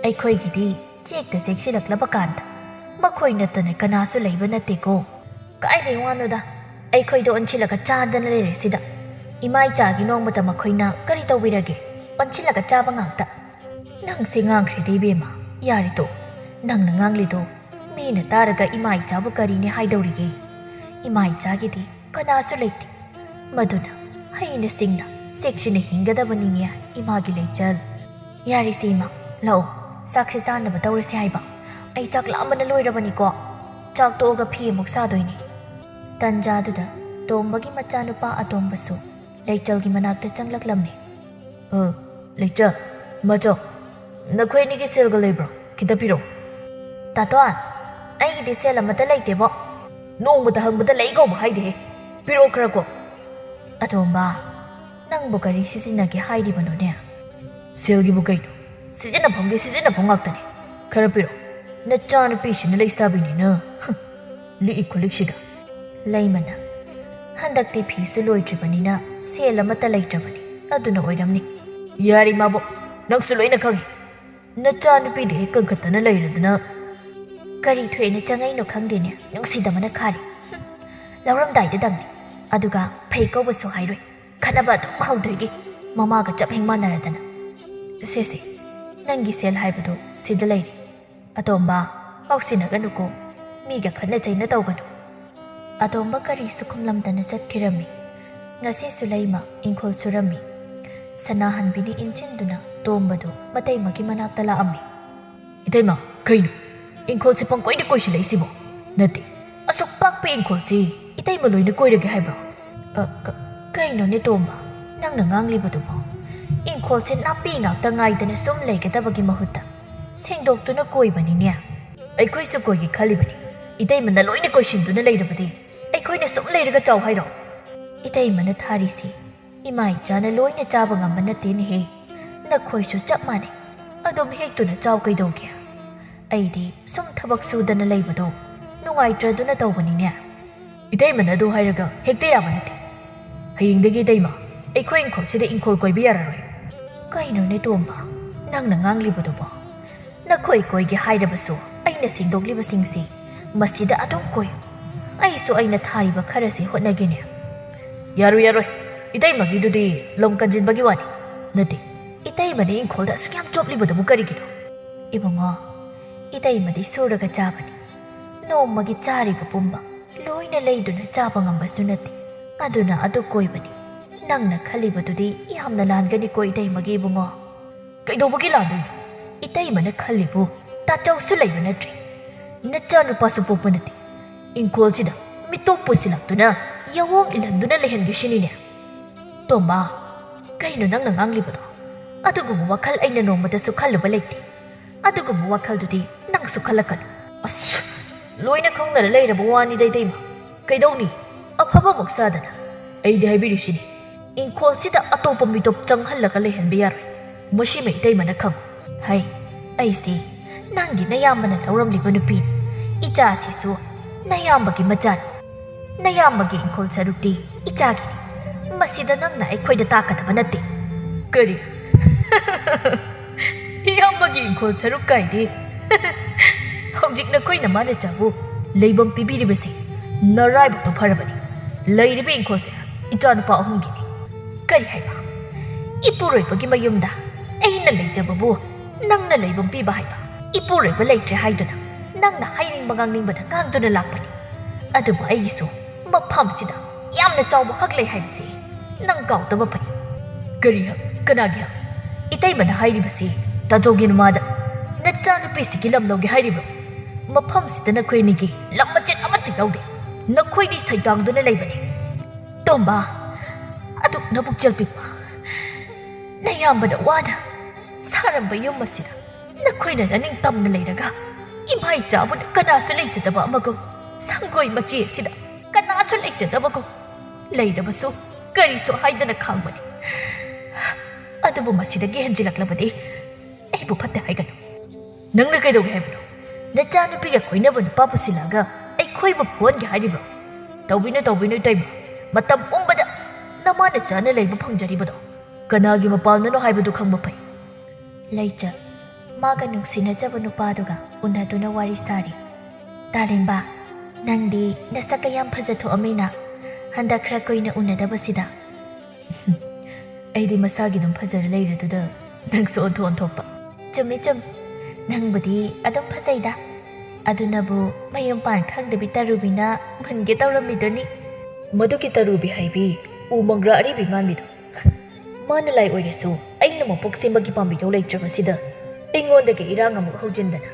ꯑꯩꯈꯣꯏꯒꯤꯗꯤ ꯆꯦꯛꯇ ꯆꯦꯛꯁꯤꯜꯂꯛꯂꯕ ꯀꯥꯟꯗ ꯃꯈꯣꯏ ꯅꯠꯇꯅ ꯀꯅꯥꯁꯨ ꯂꯩꯕ ꯅꯠꯇꯦꯀꯣ꯫ ꯀꯥꯏꯗꯩ ꯋꯥꯅꯣꯗ, ꯑꯩꯈꯣꯏꯗ ꯑꯣꯟꯁꯤꯜꯂꯒ ꯆꯥꯗꯅ ꯂꯩꯔꯦ ꯁꯤꯗ꯫ ꯏꯃꯥ ꯏꯆꯥꯒꯤ ꯅꯣꯡꯃꯇ ꯃꯈꯣꯏꯅ ꯀꯔꯤ ꯇꯧꯕꯤꯔꯒꯦ? ꯑꯣꯟꯁꯤꯜꯂꯒ ꯆꯥꯕ ꯉꯥꯛꯇ꯫ ꯅꯪꯁꯦ ꯉꯥꯡꯈ꯭ꯔꯦꯗ ꯏꯕꯦꯝꯃ, ꯌꯥꯔꯦꯗꯣ꯫ ꯅꯪꯅ ꯉꯥꯡꯂꯤꯗꯣ ꯃꯤꯅ ꯇꯥꯔꯒ ꯏꯃꯥ ꯏꯆꯥꯕꯨ ꯀꯔꯤꯅꯦ ꯍꯥꯏꯗꯧꯔꯤꯒꯦ? ꯏꯃꯥ ꯏꯆꯥꯒꯤꯗꯤ ꯀꯅꯥꯁꯨ ꯂꯩꯇꯦ꯫ ꯃꯗꯨꯅ ꯍꯩꯅ ꯁꯤꯡꯅ ꯆꯦꯛꯁꯤꯟꯅ ꯍꯤꯡꯒꯗꯕꯅꯤꯅꯦ ꯏꯃꯥꯒꯤ ꯂꯩꯆꯜ꯫ ꯌꯥꯔꯤꯁꯦ ꯏꯃꯥ, ꯂꯥꯛꯑꯣ, ꯆꯥꯛꯁꯦ ꯆꯥꯅꯕ ꯇꯧꯔꯁꯦ ꯍꯥꯏꯕ꯫ ꯑꯩ ꯆꯥꯛ ꯂꯥꯝꯕꯅ ꯂꯣꯏꯔꯕꯅꯤꯀꯣ꯫ ꯆꯥꯛ ꯇꯣꯛꯑꯒ ꯐꯤ ꯑꯃꯨꯛ ꯁꯥꯗꯣꯏꯅꯦ꯫ ꯇꯟꯖꯥꯗꯨꯗ ꯇꯣꯝꯕꯒꯤ ꯃꯆꯥꯅꯨꯄꯥ ꯑꯇꯣꯝꯕꯁꯨ ꯂꯩꯆꯜꯒꯤ ꯃꯅꯥꯛꯇ ꯆꯪꯂꯛꯂꯝꯃꯤ꯫ ꯑ, ꯂꯩꯆꯜ, ꯃꯆꯧ, ꯅꯈꯣꯏ ꯑꯅꯤꯒꯤ ꯁꯦꯜꯒ ꯂꯩꯕ꯭ꯔꯣ? ꯈꯤꯇ ꯄꯤꯔꯛꯑꯣ꯫ ꯇꯥꯇꯣꯟ, ꯑꯩꯒꯤꯗꯤ ꯁꯦꯜ ꯑꯃꯠꯇ ꯂꯩꯇꯦꯕꯣ꯫ ꯅꯣꯡꯃꯇ ꯍꯪꯕꯗ ꯂꯩ ꯀꯧꯕ ꯍꯥꯏꯗꯦꯍꯦ꯫ ꯄꯤꯔꯛꯑꯣ ꯈꯔ ꯀꯣ꯫ ꯑꯇꯣꯝꯕ, ꯅꯪꯕꯨ ꯀꯔꯤ ꯁꯤꯖꯤꯟꯅꯒꯦ ꯍꯥꯏꯔꯤꯕꯅꯣꯅꯦ? ꯁꯦꯜꯒꯤꯕꯨ ꯀꯩꯅꯣ? ꯁꯤꯖꯤꯟꯅꯐꯝꯒꯤ ꯁꯤꯖꯤꯟꯅꯐꯝ ꯉꯥꯛꯇꯅꯤ꯫ ꯈꯔ ꯄꯤꯔꯛꯑꯣ꯫ ꯅꯆꯥꯅꯨꯄꯤꯁꯤꯅ ꯂꯩꯁꯥꯕꯤꯅꯤꯅ꯫ ꯍꯨꯝ, ꯂꯤꯛꯏ ꯈꯨꯂꯤꯛꯁꯤꯒ꯫ ꯂꯩꯃꯅ, ꯍꯟꯗꯛꯇꯤ ꯐꯤꯁꯨ ꯂꯣꯏꯗ꯭ꯔꯤꯕꯅꯤꯅ ꯁꯦꯜ ꯑꯃꯠꯇ ꯂꯩꯇ꯭ꯔꯕꯅꯤ꯫ ꯑꯗꯨꯅ ꯑꯣꯏꯔꯝꯅꯤ꯫ ꯌꯥꯔꯦ ꯏꯃꯥꯕꯣꯛ, ꯅꯪꯁꯨ ꯂꯣꯏꯅ ꯈꯪꯉꯤ꯫ ꯅꯆꯥꯅꯨꯄꯤꯗꯤ ꯍꯦꯛ ꯀꯟꯈꯠꯇꯅ ꯂꯩꯔꯗꯅ꯫ ꯀꯔꯤ ꯊꯣꯛꯑꯦꯅ ꯆꯪꯉꯛꯏꯅꯣ ꯈꯪꯗꯦꯅꯦ, ꯅꯨꯡꯁꯤꯗꯕꯅ ꯈꯥꯔꯤ꯫ ꯍꯨꯝ, ꯂꯧꯔꯝꯗꯥꯏꯗ ꯗꯝꯅꯤ, ꯑꯗꯨꯒ ꯐꯩ ꯀꯧꯕꯁꯨ ꯍꯥꯏꯔꯣꯏ꯫ ꯈꯠꯅꯕ ꯑꯗꯨꯝ ꯍꯧꯗꯣꯏꯒꯤ꯫ ꯃꯃꯥꯒ ꯆꯞ ꯍꯦꯛ ꯃꯥꯟꯅꯔꯗꯅ꯫ "ꯁꯦ ꯁꯦ, ꯅꯪꯒꯤ ꯁꯦꯜ ꯍꯥꯏꯕꯗꯨ ꯁꯤꯗ ꯂꯩꯔꯦ꯫ ꯑꯇꯣꯝꯕ, ꯉꯥꯎꯁꯤꯟꯅꯒꯅꯨꯀꯣ, ꯃꯤꯒ ꯈꯠꯅ ꯆꯩꯅ ꯇꯧꯒꯅꯨ꯫" ꯑꯇꯣꯝꯕ ꯀꯔꯤꯁꯨ ꯈꯨꯝꯂꯝꯗꯅ ꯆꯠꯈꯤꯔꯝꯃꯤ꯫ ꯉꯁꯤꯁꯨ ꯂꯩꯃ ꯏꯪꯈꯣꯜ ꯁꯨꯔꯝꯃꯤ꯫ ꯁꯅꯥꯍꯟꯕꯤꯅ ꯏꯟꯁꯤꯟꯗꯨꯅ ꯇꯣꯝꯕꯗꯨ ꯃꯇꯩꯃꯒꯤ ꯃꯅꯥꯛꯇ ꯂꯥꯛꯑꯝꯃꯤ꯫ "ꯏꯇꯩꯃ, ꯀꯩꯅꯣ? ꯏꯪꯈꯣꯜꯁꯤ ꯄꯪꯀꯣꯏꯗ ꯀꯣꯏꯁꯤꯜꯂꯛꯏꯁꯤꯕꯣ? ꯅꯠꯇꯦ, ꯑꯁꯨꯛ ꯄꯥꯛꯄ ꯏꯪꯈꯣꯜꯁꯤ ꯏꯇꯩꯃ ꯂꯣꯏꯅ ꯀꯣꯏꯔꯒꯦ ꯍꯥꯏꯕ꯭ꯔꯣ?" "ꯑ, ꯀ-, ꯀꯩꯅꯣꯅꯦ ꯇꯣꯝꯕ, ꯅꯪꯅ ꯉꯥꯡꯂꯤꯕꯗꯨꯕꯣ? ꯏꯪꯈꯣꯜꯁꯦ ꯅꯥꯄꯤ ꯉꯥꯛꯇ ꯉꯥꯏꯗꯅ ꯁꯨꯝ ꯂꯩꯒꯗꯕꯒꯤ ꯃꯍꯨꯠꯇ ꯁꯦꯡꯗꯣꯛꯇꯨꯅ ꯀꯣꯏꯕꯅꯤꯅꯦ꯫" "ꯑꯩꯈꯣꯏꯁꯨ ꯀꯣꯏꯒꯦ ꯈꯜꯂꯤꯕꯅꯤ꯫ ꯏꯇꯩꯃꯅ ꯂꯣꯏꯅ ꯀꯣꯏꯁꯤꯟꯗꯨꯅ ꯂꯩꯔꯕꯗꯤ ꯑꯩꯈꯣꯏꯅ ꯁꯨꯝ ꯂꯩꯔꯒ ꯆꯥꯎ ꯍꯥꯏꯔꯣ?" "ꯏꯇꯩꯃꯅ ꯊꯥꯔꯤꯁꯤ ꯏꯃꯥ ꯏꯆꯥꯅ ꯂꯣꯏꯅ ꯆꯥꯕ ꯉꯝꯕ ꯅꯠꯇꯦꯅꯦꯍꯦ꯫ ꯅꯈꯣꯏꯁꯨ ꯆꯞ ꯃꯥꯟꯅꯩ꯫ ꯑꯗꯨꯝ ꯍꯦꯛꯇꯨꯅ ꯆꯥꯎ ꯀꯩꯗꯧꯒꯦ? ꯑꯩꯗꯤ ꯁꯨꯝ ꯊꯕꯛ ꯁꯨꯗꯅ ꯂꯩꯕꯗꯣ ꯅꯨꯡꯉꯥꯏꯇ꯭ꯔꯗꯨꯅ ꯇꯧꯕꯅꯤꯅꯦ꯫" "ꯏꯇꯩꯃꯅ ꯑꯗꯨ ꯍꯥꯏꯔꯒ ꯍꯦꯛꯇ ꯌꯥꯕ ꯅꯠꯇꯦ꯫ ꯍꯌꯦꯡꯗꯒꯤ ꯏꯇꯩꯃ, ꯑꯩꯈꯣꯏ ꯏꯪꯈꯣꯜꯁꯤꯗ ꯏꯪꯈꯣꯜ ꯀꯣꯏꯕ ꯌꯥꯔꯔꯣꯏ꯫" "ꯀꯩꯅꯣꯅꯦ ꯇꯣꯝꯕ, ꯅꯪꯅ ꯉꯥꯡꯂꯤꯕꯗꯨꯕꯣ? ꯅꯈꯣꯏ ꯀꯣꯏꯒꯦ ꯍꯥꯏꯔꯕꯁꯨ ꯑꯩꯅ ꯁꯦꯡꯗꯣꯛꯂꯤꯕꯁꯤꯡꯁꯤ ꯃꯁꯤꯗ ꯑꯗꯨꯝ ꯀꯣꯏꯌꯨ꯫ ꯑꯩꯁꯨ ꯑꯩꯅ ꯊꯥꯔꯤꯕ ꯈꯔꯁꯦ ꯍꯣꯠꯅꯒꯦꯅꯦ꯫" "ꯌꯥꯔꯣꯏ, ꯌꯥꯔꯣꯏ꯫ ꯏꯇꯩꯃꯒꯤꯗꯨꯗꯤ ꯂꯝ ꯀꯟꯖꯤꯟꯕꯒꯤ ꯋꯥꯅꯤ꯫ ꯅꯠꯇꯦ, ꯏꯇꯩꯃꯅ ꯏꯪꯈꯣꯜꯗ ꯑꯁꯨꯛ ꯌꯥꯝ ꯆꯣꯞꯂꯤꯕꯗꯨꯕꯨ ꯀꯔꯤꯒꯤꯅꯣ?" "ꯏꯕꯨꯡꯉꯣ, ꯏꯇꯩꯃꯗꯤ ꯁꯨꯔꯒ ꯆꯥꯕꯅꯤ꯫ ꯅꯣꯡꯃꯒꯤ ꯆꯥꯔꯤꯕ ꯄꯨꯝꯕ ꯂꯣꯏꯅ ꯂꯩꯗꯨꯅ ꯆꯥꯕ ꯉꯝꯕꯁꯨ ꯅꯠꯇꯦ꯫ ꯑꯗꯨꯅ ꯑꯗꯨ ꯀꯣꯏꯕꯅꯤ꯫ ꯅꯪꯅ ꯈꯜꯂꯤꯕꯗꯨꯗꯤ ꯌꯥꯝꯅ ꯂꯥꯟꯒꯅꯤꯀꯣ ꯏꯇꯩꯃꯒꯤ ꯏꯕꯨꯡꯉꯣ꯫" "ꯀꯩꯗꯧꯕꯒꯤ ꯂꯥꯟꯗꯣꯏꯅꯣ? ꯏꯇꯩꯃꯅ ꯈꯜꯂꯤꯕꯨ ꯇꯥꯆꯧꯁꯨ ꯂꯩꯕ ꯅꯠꯇ꯭ꯔꯦ꯫ ꯅꯆꯥꯅꯨꯄꯥꯁꯨ ꯄꯣꯛꯄ ꯅꯠꯇꯦ꯫ ꯏꯪꯈꯣꯜꯁꯤꯗ ꯃꯤꯇꯣꯞ ꯄꯨꯁꯤꯜꯂꯛꯇꯨꯅ ꯌꯥꯑꯣꯡ ꯏꯜꯍꯟꯗꯨꯅ ꯂꯩꯍꯟꯒꯦ ꯁꯤꯅꯤꯅꯦ?" "ꯇꯣꯝꯕ, ꯀꯩꯅꯣ ꯅꯪꯅ ꯉꯥꯡꯂꯤꯕꯗꯣ? ꯑꯗꯨꯒꯨꯝꯕ ꯋꯥꯈꯜ ꯑꯩꯅ ꯅꯣꯡꯃꯇꯁꯨ ꯈꯜꯂꯨꯕ ꯂꯩꯇꯦ꯫ ꯑꯗꯨꯒꯨꯝꯕ ꯋꯥꯈꯜꯗꯨꯗꯤ ꯅꯪꯁꯨ ꯈꯜꯂꯛꯀꯅꯨ꯫" "ꯑꯁ, ꯂꯣꯏꯅ ꯈꯪꯅꯔ ꯂꯩꯔꯕ ꯋꯥꯅꯤꯗ ꯏꯇꯩꯃ꯫ ꯀꯩꯗꯧꯅꯤ? ꯑꯐꯕꯃꯨꯛ ꯆꯥꯗꯅ꯫ ꯑꯩꯗꯤ ꯍꯥꯏꯕꯤꯔꯤꯁꯤꯅꯤ, ꯏꯪꯈꯣꯜꯁꯤꯗ ꯑꯇꯣꯞꯄ ꯃꯤꯇꯣꯞ ꯆꯪꯍꯜꯂꯒ ꯂꯩꯍꯟꯕ ꯌꯥꯔꯣꯏ꯫ ꯃꯁꯤꯃ ꯏꯇꯩꯃꯅ ꯈꯪꯉꯨ꯫" "ꯍꯩ, ꯑꯩꯁꯤ ꯅꯪꯒꯤ ꯅꯌꯥꯝꯕꯅ ꯂꯧꯔꯝꯂꯤꯕ ꯅꯨꯄꯤꯅꯤ꯫ ꯏꯆꯥꯁꯤꯁꯨ ꯅꯌꯥꯝꯕꯒꯤ ꯃꯆꯥꯅꯤ꯫ ꯅꯌꯥꯝꯕꯒꯤ ꯏꯪꯈꯣꯜ ꯁꯔꯨꯛꯇꯤ ꯏꯆꯥꯒꯤꯅꯤ꯫ ꯃꯁꯤꯗ ꯅꯪꯅ ꯑꯩꯈꯣꯏꯗ ꯇꯥꯛꯀꯗꯕ ꯅꯠꯇꯦ꯫" "ꯀꯔꯤ? ꯏꯌꯥꯝꯕꯒꯤ ꯏꯪꯈꯣꯜ ꯁꯔꯨꯛ ꯀꯥꯏꯗꯤ?" "ꯍꯧꯖꯤꯛ ꯅꯈꯣꯏ ꯅꯃꯥ ꯅꯆꯥꯕꯨ ꯂꯩꯐꯝ ꯄꯤꯕꯤꯔꯤꯕꯁꯤ ꯅꯔꯥꯏꯕꯛꯇꯣ ꯐꯔꯕꯅꯤ꯫ ꯂꯩꯔꯤꯕ ꯏꯪꯈꯣꯜꯁꯦ ꯏꯆꯥꯅꯨꯄꯥ ꯑꯍꯨꯝꯒꯤꯅꯤ꯫" "ꯀꯔꯤ ꯍꯥꯏꯕ? ꯏꯄꯨꯔꯣꯏꯕꯒꯤ ꯃꯌꯨꯝꯗ ꯑꯩꯅ ꯂꯩꯖꯕꯕꯨ ꯅꯪꯅ ꯂꯩꯐꯝ ꯄꯤꯕ ꯍꯥꯏꯕ? ꯏꯄꯨꯔꯣꯏꯕ ꯂꯩꯇ꯭ꯔꯦ ꯍꯥꯏꯗꯨꯅ ꯅꯪꯅ ꯍꯥꯏꯅꯤꯡꯕ ꯉꯥꯡꯅꯤꯡꯕꯗ ꯉꯥꯡꯗꯨꯅ ꯂꯥꯛꯄꯅꯤ꯫ ꯑꯗꯨꯕꯨ ꯑꯩꯒꯤꯁꯨ ꯃꯐꯝꯁꯤꯗ ꯌꯥꯝꯅ ꯆꯥꯎꯕ ꯍꯛ ꯂꯩ ꯍꯥꯏꯕꯁꯤ ꯅꯪ ꯀꯥꯎꯗꯕ ꯐꯩ꯫ ꯀꯔꯤ ꯍꯛ? ꯀꯅꯥꯒꯤ ꯍꯛ? ꯏꯇꯩꯃꯅ ꯍꯥꯏꯔꯤꯕꯁꯤ ꯇꯥꯖꯧꯒꯤ ꯅꯃꯥꯗ ꯅꯆꯥꯅꯨꯄꯤꯁꯤꯒꯤ ꯂꯝ ꯂꯧꯒꯦ ꯍꯥꯏꯔꯤꯕ꯭ꯔꯣ? ꯃꯐꯝꯁꯤꯗ ꯅꯈꯣꯏ ꯑꯅꯤꯒꯤ ꯂꯝ ꯃꯆꯦꯠ ꯑꯃꯠꯇ ꯌꯥꯎꯗꯦ꯫ ꯅꯈꯣꯏꯗꯤ ꯁꯩꯗꯥꯡꯗꯨꯅ ꯂꯩꯕꯅꯤ꯫ ꯇꯣꯝꯕ, ꯑꯗꯨꯛ ꯅꯕꯨꯛ ꯆꯦꯜ ꯄꯤꯛꯄ ꯅꯌꯥꯝꯕꯅ ꯋꯥꯅ ꯁꯥꯔꯝꯕ ꯌꯨꯝ ꯑꯁꯤꯗ ꯅꯈꯣꯏꯅ ꯅꯅꯤꯡ ꯇꯝꯅ ꯂꯩꯔꯒ, ꯏꯃꯥ ꯏꯆꯥꯕꯨ ꯀꯅꯥꯁꯨ ꯂꯩꯖꯗꯕ ꯑꯃꯒꯨꯝ, ꯁꯪꯒꯣꯏ ꯃꯆꯤ ꯑꯁꯤꯗ ꯀꯅꯥꯁꯨ ꯂꯩꯖꯗꯕꯒꯨꯝ ꯂꯩꯔꯕꯁꯨ ꯀꯔꯤꯁꯨ ꯍꯥꯏꯗꯅ ꯈꯥꯡꯕꯅꯤ꯫ ꯑꯗꯨꯕꯨ ꯃꯁꯤꯗꯒꯤ ꯍꯦꯟꯖꯤꯜꯂꯛꯂꯕꯗꯤ ꯑꯩꯕꯨ ꯐꯠꯇꯦ ꯍꯥꯏꯒꯅꯨ꯫ ꯅꯪꯅ ꯀꯩꯗꯧꯒꯦ ꯍꯥꯏꯕꯅꯣ? ꯅꯆꯥꯅꯨꯄꯤꯒ ꯀꯣꯏꯅꯕ ꯅꯨꯄꯥ ꯄꯨꯁꯤꯜꯂꯛꯑꯒ ꯑꯩꯈꯣꯏꯕꯨ ꯐꯨꯍꯟꯒꯦ ꯍꯥꯏꯔꯤꯕ꯭ꯔꯣ? ꯇꯧꯕꯤꯅꯨ, ꯇꯧꯕꯤꯅꯨ, ꯏꯇꯩꯃ꯫ ꯃꯇꯝ ꯄꯨꯝꯕꯗ ꯅꯃꯥ ꯅꯆꯥꯅ ꯂꯩꯕ ꯐꯪꯖꯔꯤꯕꯗꯣ ꯀꯅꯥꯒꯤ ꯃꯄꯥꯜꯅꯅꯣ ꯍꯥꯏꯕꯗꯨ ꯈꯪꯕ ꯐꯩ꯫ ꯂꯩꯆꯠ ꯃꯥꯒ ꯅꯨꯡꯁꯤꯅꯖꯕ ꯅꯨꯄꯥꯗꯨꯒ ꯎꯅꯗꯨꯅ ꯋꯥꯔꯤ ꯁꯥꯔꯤ꯫ ꯇꯥꯂꯦꯟꯕ, ꯅꯪꯗꯤ ꯅꯁꯛꯀ ꯌꯥꯝ ꯐꯖꯊꯣꯛꯑꯝꯃꯤꯅ, ꯍꯟꯗꯛ ꯈꯔ ꯀꯨꯏꯅ ꯎꯅꯗꯕꯁꯤꯗ꯫ ꯑꯩꯗꯤ ꯃꯁꯥꯒꯤ ꯑꯗꯨꯝ ꯐꯖꯔ ꯂꯩꯔꯗꯨꯗ ꯅꯪꯁꯨ ꯑꯣꯟꯊꯣꯛ ꯑꯣꯟꯊꯣꯛꯄ꯫ ꯆꯨꯝꯃꯤ, ꯆꯨꯝꯃꯤ꯫ ꯅꯪꯕꯨꯗꯤ ꯑꯗꯨꯝ ꯐꯖꯩꯗ꯫ ꯑꯗꯨꯅꯕꯨ ꯃꯌꯨꯝ ꯄꯥꯟ ꯈꯪꯗꯕꯤ ꯇꯔꯨꯕꯤꯅ ꯃꯨꯟꯒꯦ ꯇꯧꯔꯝꯃꯤꯗꯨꯅꯤ꯫ ꯃꯗꯨꯒꯤ ꯇꯔꯨꯕꯤ ꯍꯥꯏꯕꯤ ꯎ ꯃꯪꯒ꯭ꯔꯥ ꯑꯔꯤꯕꯤ ꯃꯥꯟꯕꯤꯗꯣ꯫ ꯃꯥꯅ ꯂꯥꯏ ꯑꯣꯏꯔꯁꯨ ꯑꯩꯅ ꯃꯄꯣꯛ ꯁꯦꯝꯕꯒꯤ ꯄꯥꯝꯕꯤꯗꯧ ꯂꯩꯇ꯭ꯔꯕꯁꯤꯗ ꯑꯩꯉꯣꯟꯗꯒꯤ ꯏꯔꯥꯡ ꯑꯃꯨꯛ ꯍꯧꯖꯤꯟꯗꯅ꯫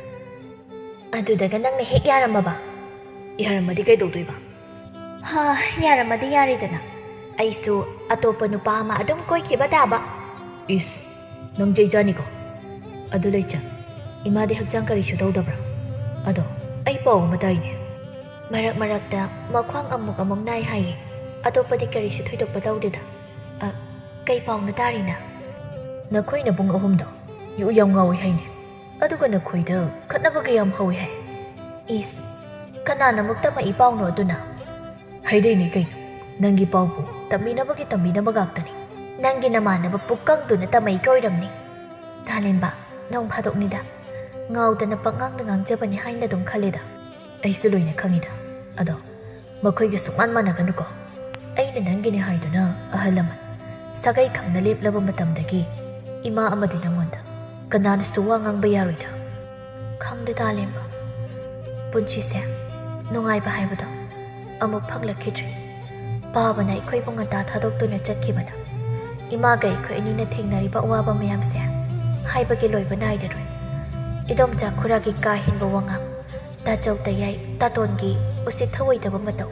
ꯑꯗꯨꯗꯒ ꯅꯪꯅ ꯍꯦꯛ ꯌꯥꯔꯝꯃꯕ? ꯌꯥꯔꯝꯃꯗꯤ ꯀꯩꯗꯧꯗꯣꯏꯕ? ꯍꯥ, ꯌꯥꯔꯝꯃꯗꯤ ꯌꯥꯔꯦꯗꯅ꯫ ꯑꯩꯁꯨ ꯑꯇꯣꯞꯄ ꯅꯨꯄꯥ ꯑꯃ ꯑꯗꯨꯝ ꯀꯣꯏꯈꯤꯕ ꯇꯥꯕ꯫ ꯏꯁ, ꯅꯪ ꯆꯩ ꯆꯥꯅꯤꯀꯣ꯫ ꯑꯗꯨ ꯂꯩꯆꯠ, ꯏꯃꯥꯗꯤ ꯍꯛꯆꯥꯡ ꯀꯔꯤꯁꯨ ꯇꯧꯗꯕ꯭ꯔꯥ? ꯑꯗꯣ ꯑꯩ ꯄꯥꯎ ꯑꯃ ꯇꯥꯏꯅꯦ꯫ ꯃꯔꯛ ꯃꯔꯛꯇ ꯃꯈ꯭ꯋꯥꯡ ꯑꯃꯨꯛ ꯑꯃꯨꯛ ꯅꯥꯏ ꯍꯥꯏꯌꯦ꯫ ꯑꯇꯣꯞꯄꯗꯤ ꯀꯔꯤꯁꯨ ꯊꯣꯏꯗꯣꯛꯄ ꯇꯧꯗꯦꯗ꯫ ꯑ, ꯀꯩ ꯄꯥꯎꯅꯣ ꯇꯥꯔꯤꯅ? ꯅꯈꯣꯏ ꯅꯕꯨꯡ ꯑꯍꯨꯝꯗꯣ ꯌꯨ ꯌꯥꯝ ꯉꯥꯎꯏ ꯍꯥꯏꯅꯦ꯫ ꯑꯗꯨꯒ ꯅꯈꯣꯏꯗ ꯈꯠꯅꯕꯒ ꯌꯥꯝ ꯍꯧꯏ ꯍꯥꯏ꯫ ꯏꯁ, ꯀꯅꯥꯅ ꯑꯃꯨꯛ ꯇꯝꯃꯛꯏ ꯄꯥꯎꯅꯣ ꯑꯗꯨꯅ? ꯍꯩꯔꯩꯅꯦ ꯀꯩꯅꯣ, ꯅꯪꯒꯤ ꯄꯥꯎꯕꯨ ꯇꯝꯕꯤꯅꯕꯒꯤ ꯇꯝꯕꯤꯅꯕ ꯉꯥꯛꯇꯅꯤ꯫ ꯅꯪꯒꯤ ꯅꯃꯥꯟꯅꯕ ꯄꯨꯛꯀꯪꯗꯨꯅ ꯇꯝꯃꯛꯏꯒ ꯑꯣꯏꯔꯝꯅꯤ꯫ ꯇꯥꯂꯦꯟꯕ, ꯅꯣꯡ ꯐꯥꯗꯣꯛꯅꯤꯗ꯫ ꯉꯥꯎꯗꯅ ꯄꯪꯉꯥꯡꯗ ꯉꯥꯡꯖꯕꯅꯤ ꯍꯥꯏꯅ ꯑꯗꯨꯝ ꯈꯜꯂꯦꯗ꯫ ꯑꯩꯁꯨ ꯂꯣꯏꯅ ꯈꯪꯉꯤꯗ꯫ ꯑꯗꯣ ꯃꯈꯣꯏꯒ ꯁꯨꯛꯃꯥꯟ ꯃꯥꯟꯅꯒꯅꯨꯀꯣ꯫ ꯑꯩꯅ ꯅꯪꯒꯤꯅꯦ ꯍꯥꯏꯗꯨꯅ ꯑꯍꯜ ꯂꯃꯟ ꯁꯥꯒꯩ ꯈꯪꯅ ꯂꯦꯞꯂꯕ ꯃꯇꯝꯗꯒꯤ ꯏꯃꯥ ꯑꯃꯗꯤ ꯅꯉꯣꯟꯗ ꯀꯅꯥꯅꯁꯨ ꯋꯥ ꯉꯥꯡꯕ ꯌꯥꯔꯣꯏꯗ꯫ ꯈꯪꯗꯦ ꯇꯥꯂꯦꯝꯕ, ꯄꯨꯟꯁꯤꯁꯦ ꯅꯨꯡꯉꯥꯏꯕ ꯍꯥꯏꯕꯗꯣ ꯑꯃꯨꯛ ꯐꯪꯂꯛꯈꯤꯗ꯭ꯔꯦ꯫ ꯄꯥꯕꯅ ꯑꯩꯈꯣꯏꯕꯨ ꯉꯟꯇꯥ ꯊꯥꯗꯣꯛꯇꯨꯅ ꯆꯠꯈꯤꯕꯅ ꯏꯃꯥꯒ ꯑꯩꯈꯣꯏ ꯑꯅꯤꯅ ꯊꯦꯡꯅꯔꯤꯕ ꯑꯋꯥꯕ ꯃꯌꯥꯝꯁꯦ ꯍꯥꯏꯕꯒꯤ ꯂꯣꯏꯕ ꯅꯥꯏꯔꯔꯣꯏ꯫ ꯏꯗꯣꯝꯆꯥ ꯈꯨꯔꯥꯒꯤ ꯀꯥ ꯍꯦꯟꯕ ꯋꯥꯉꯥꯡ, ꯇꯥꯆꯧ ꯇꯌꯥꯏ ꯇꯥꯇꯣꯟꯒꯤ ꯎꯁꯤꯠ ꯊꯑꯣꯏꯗꯕ ꯃꯇꯧ,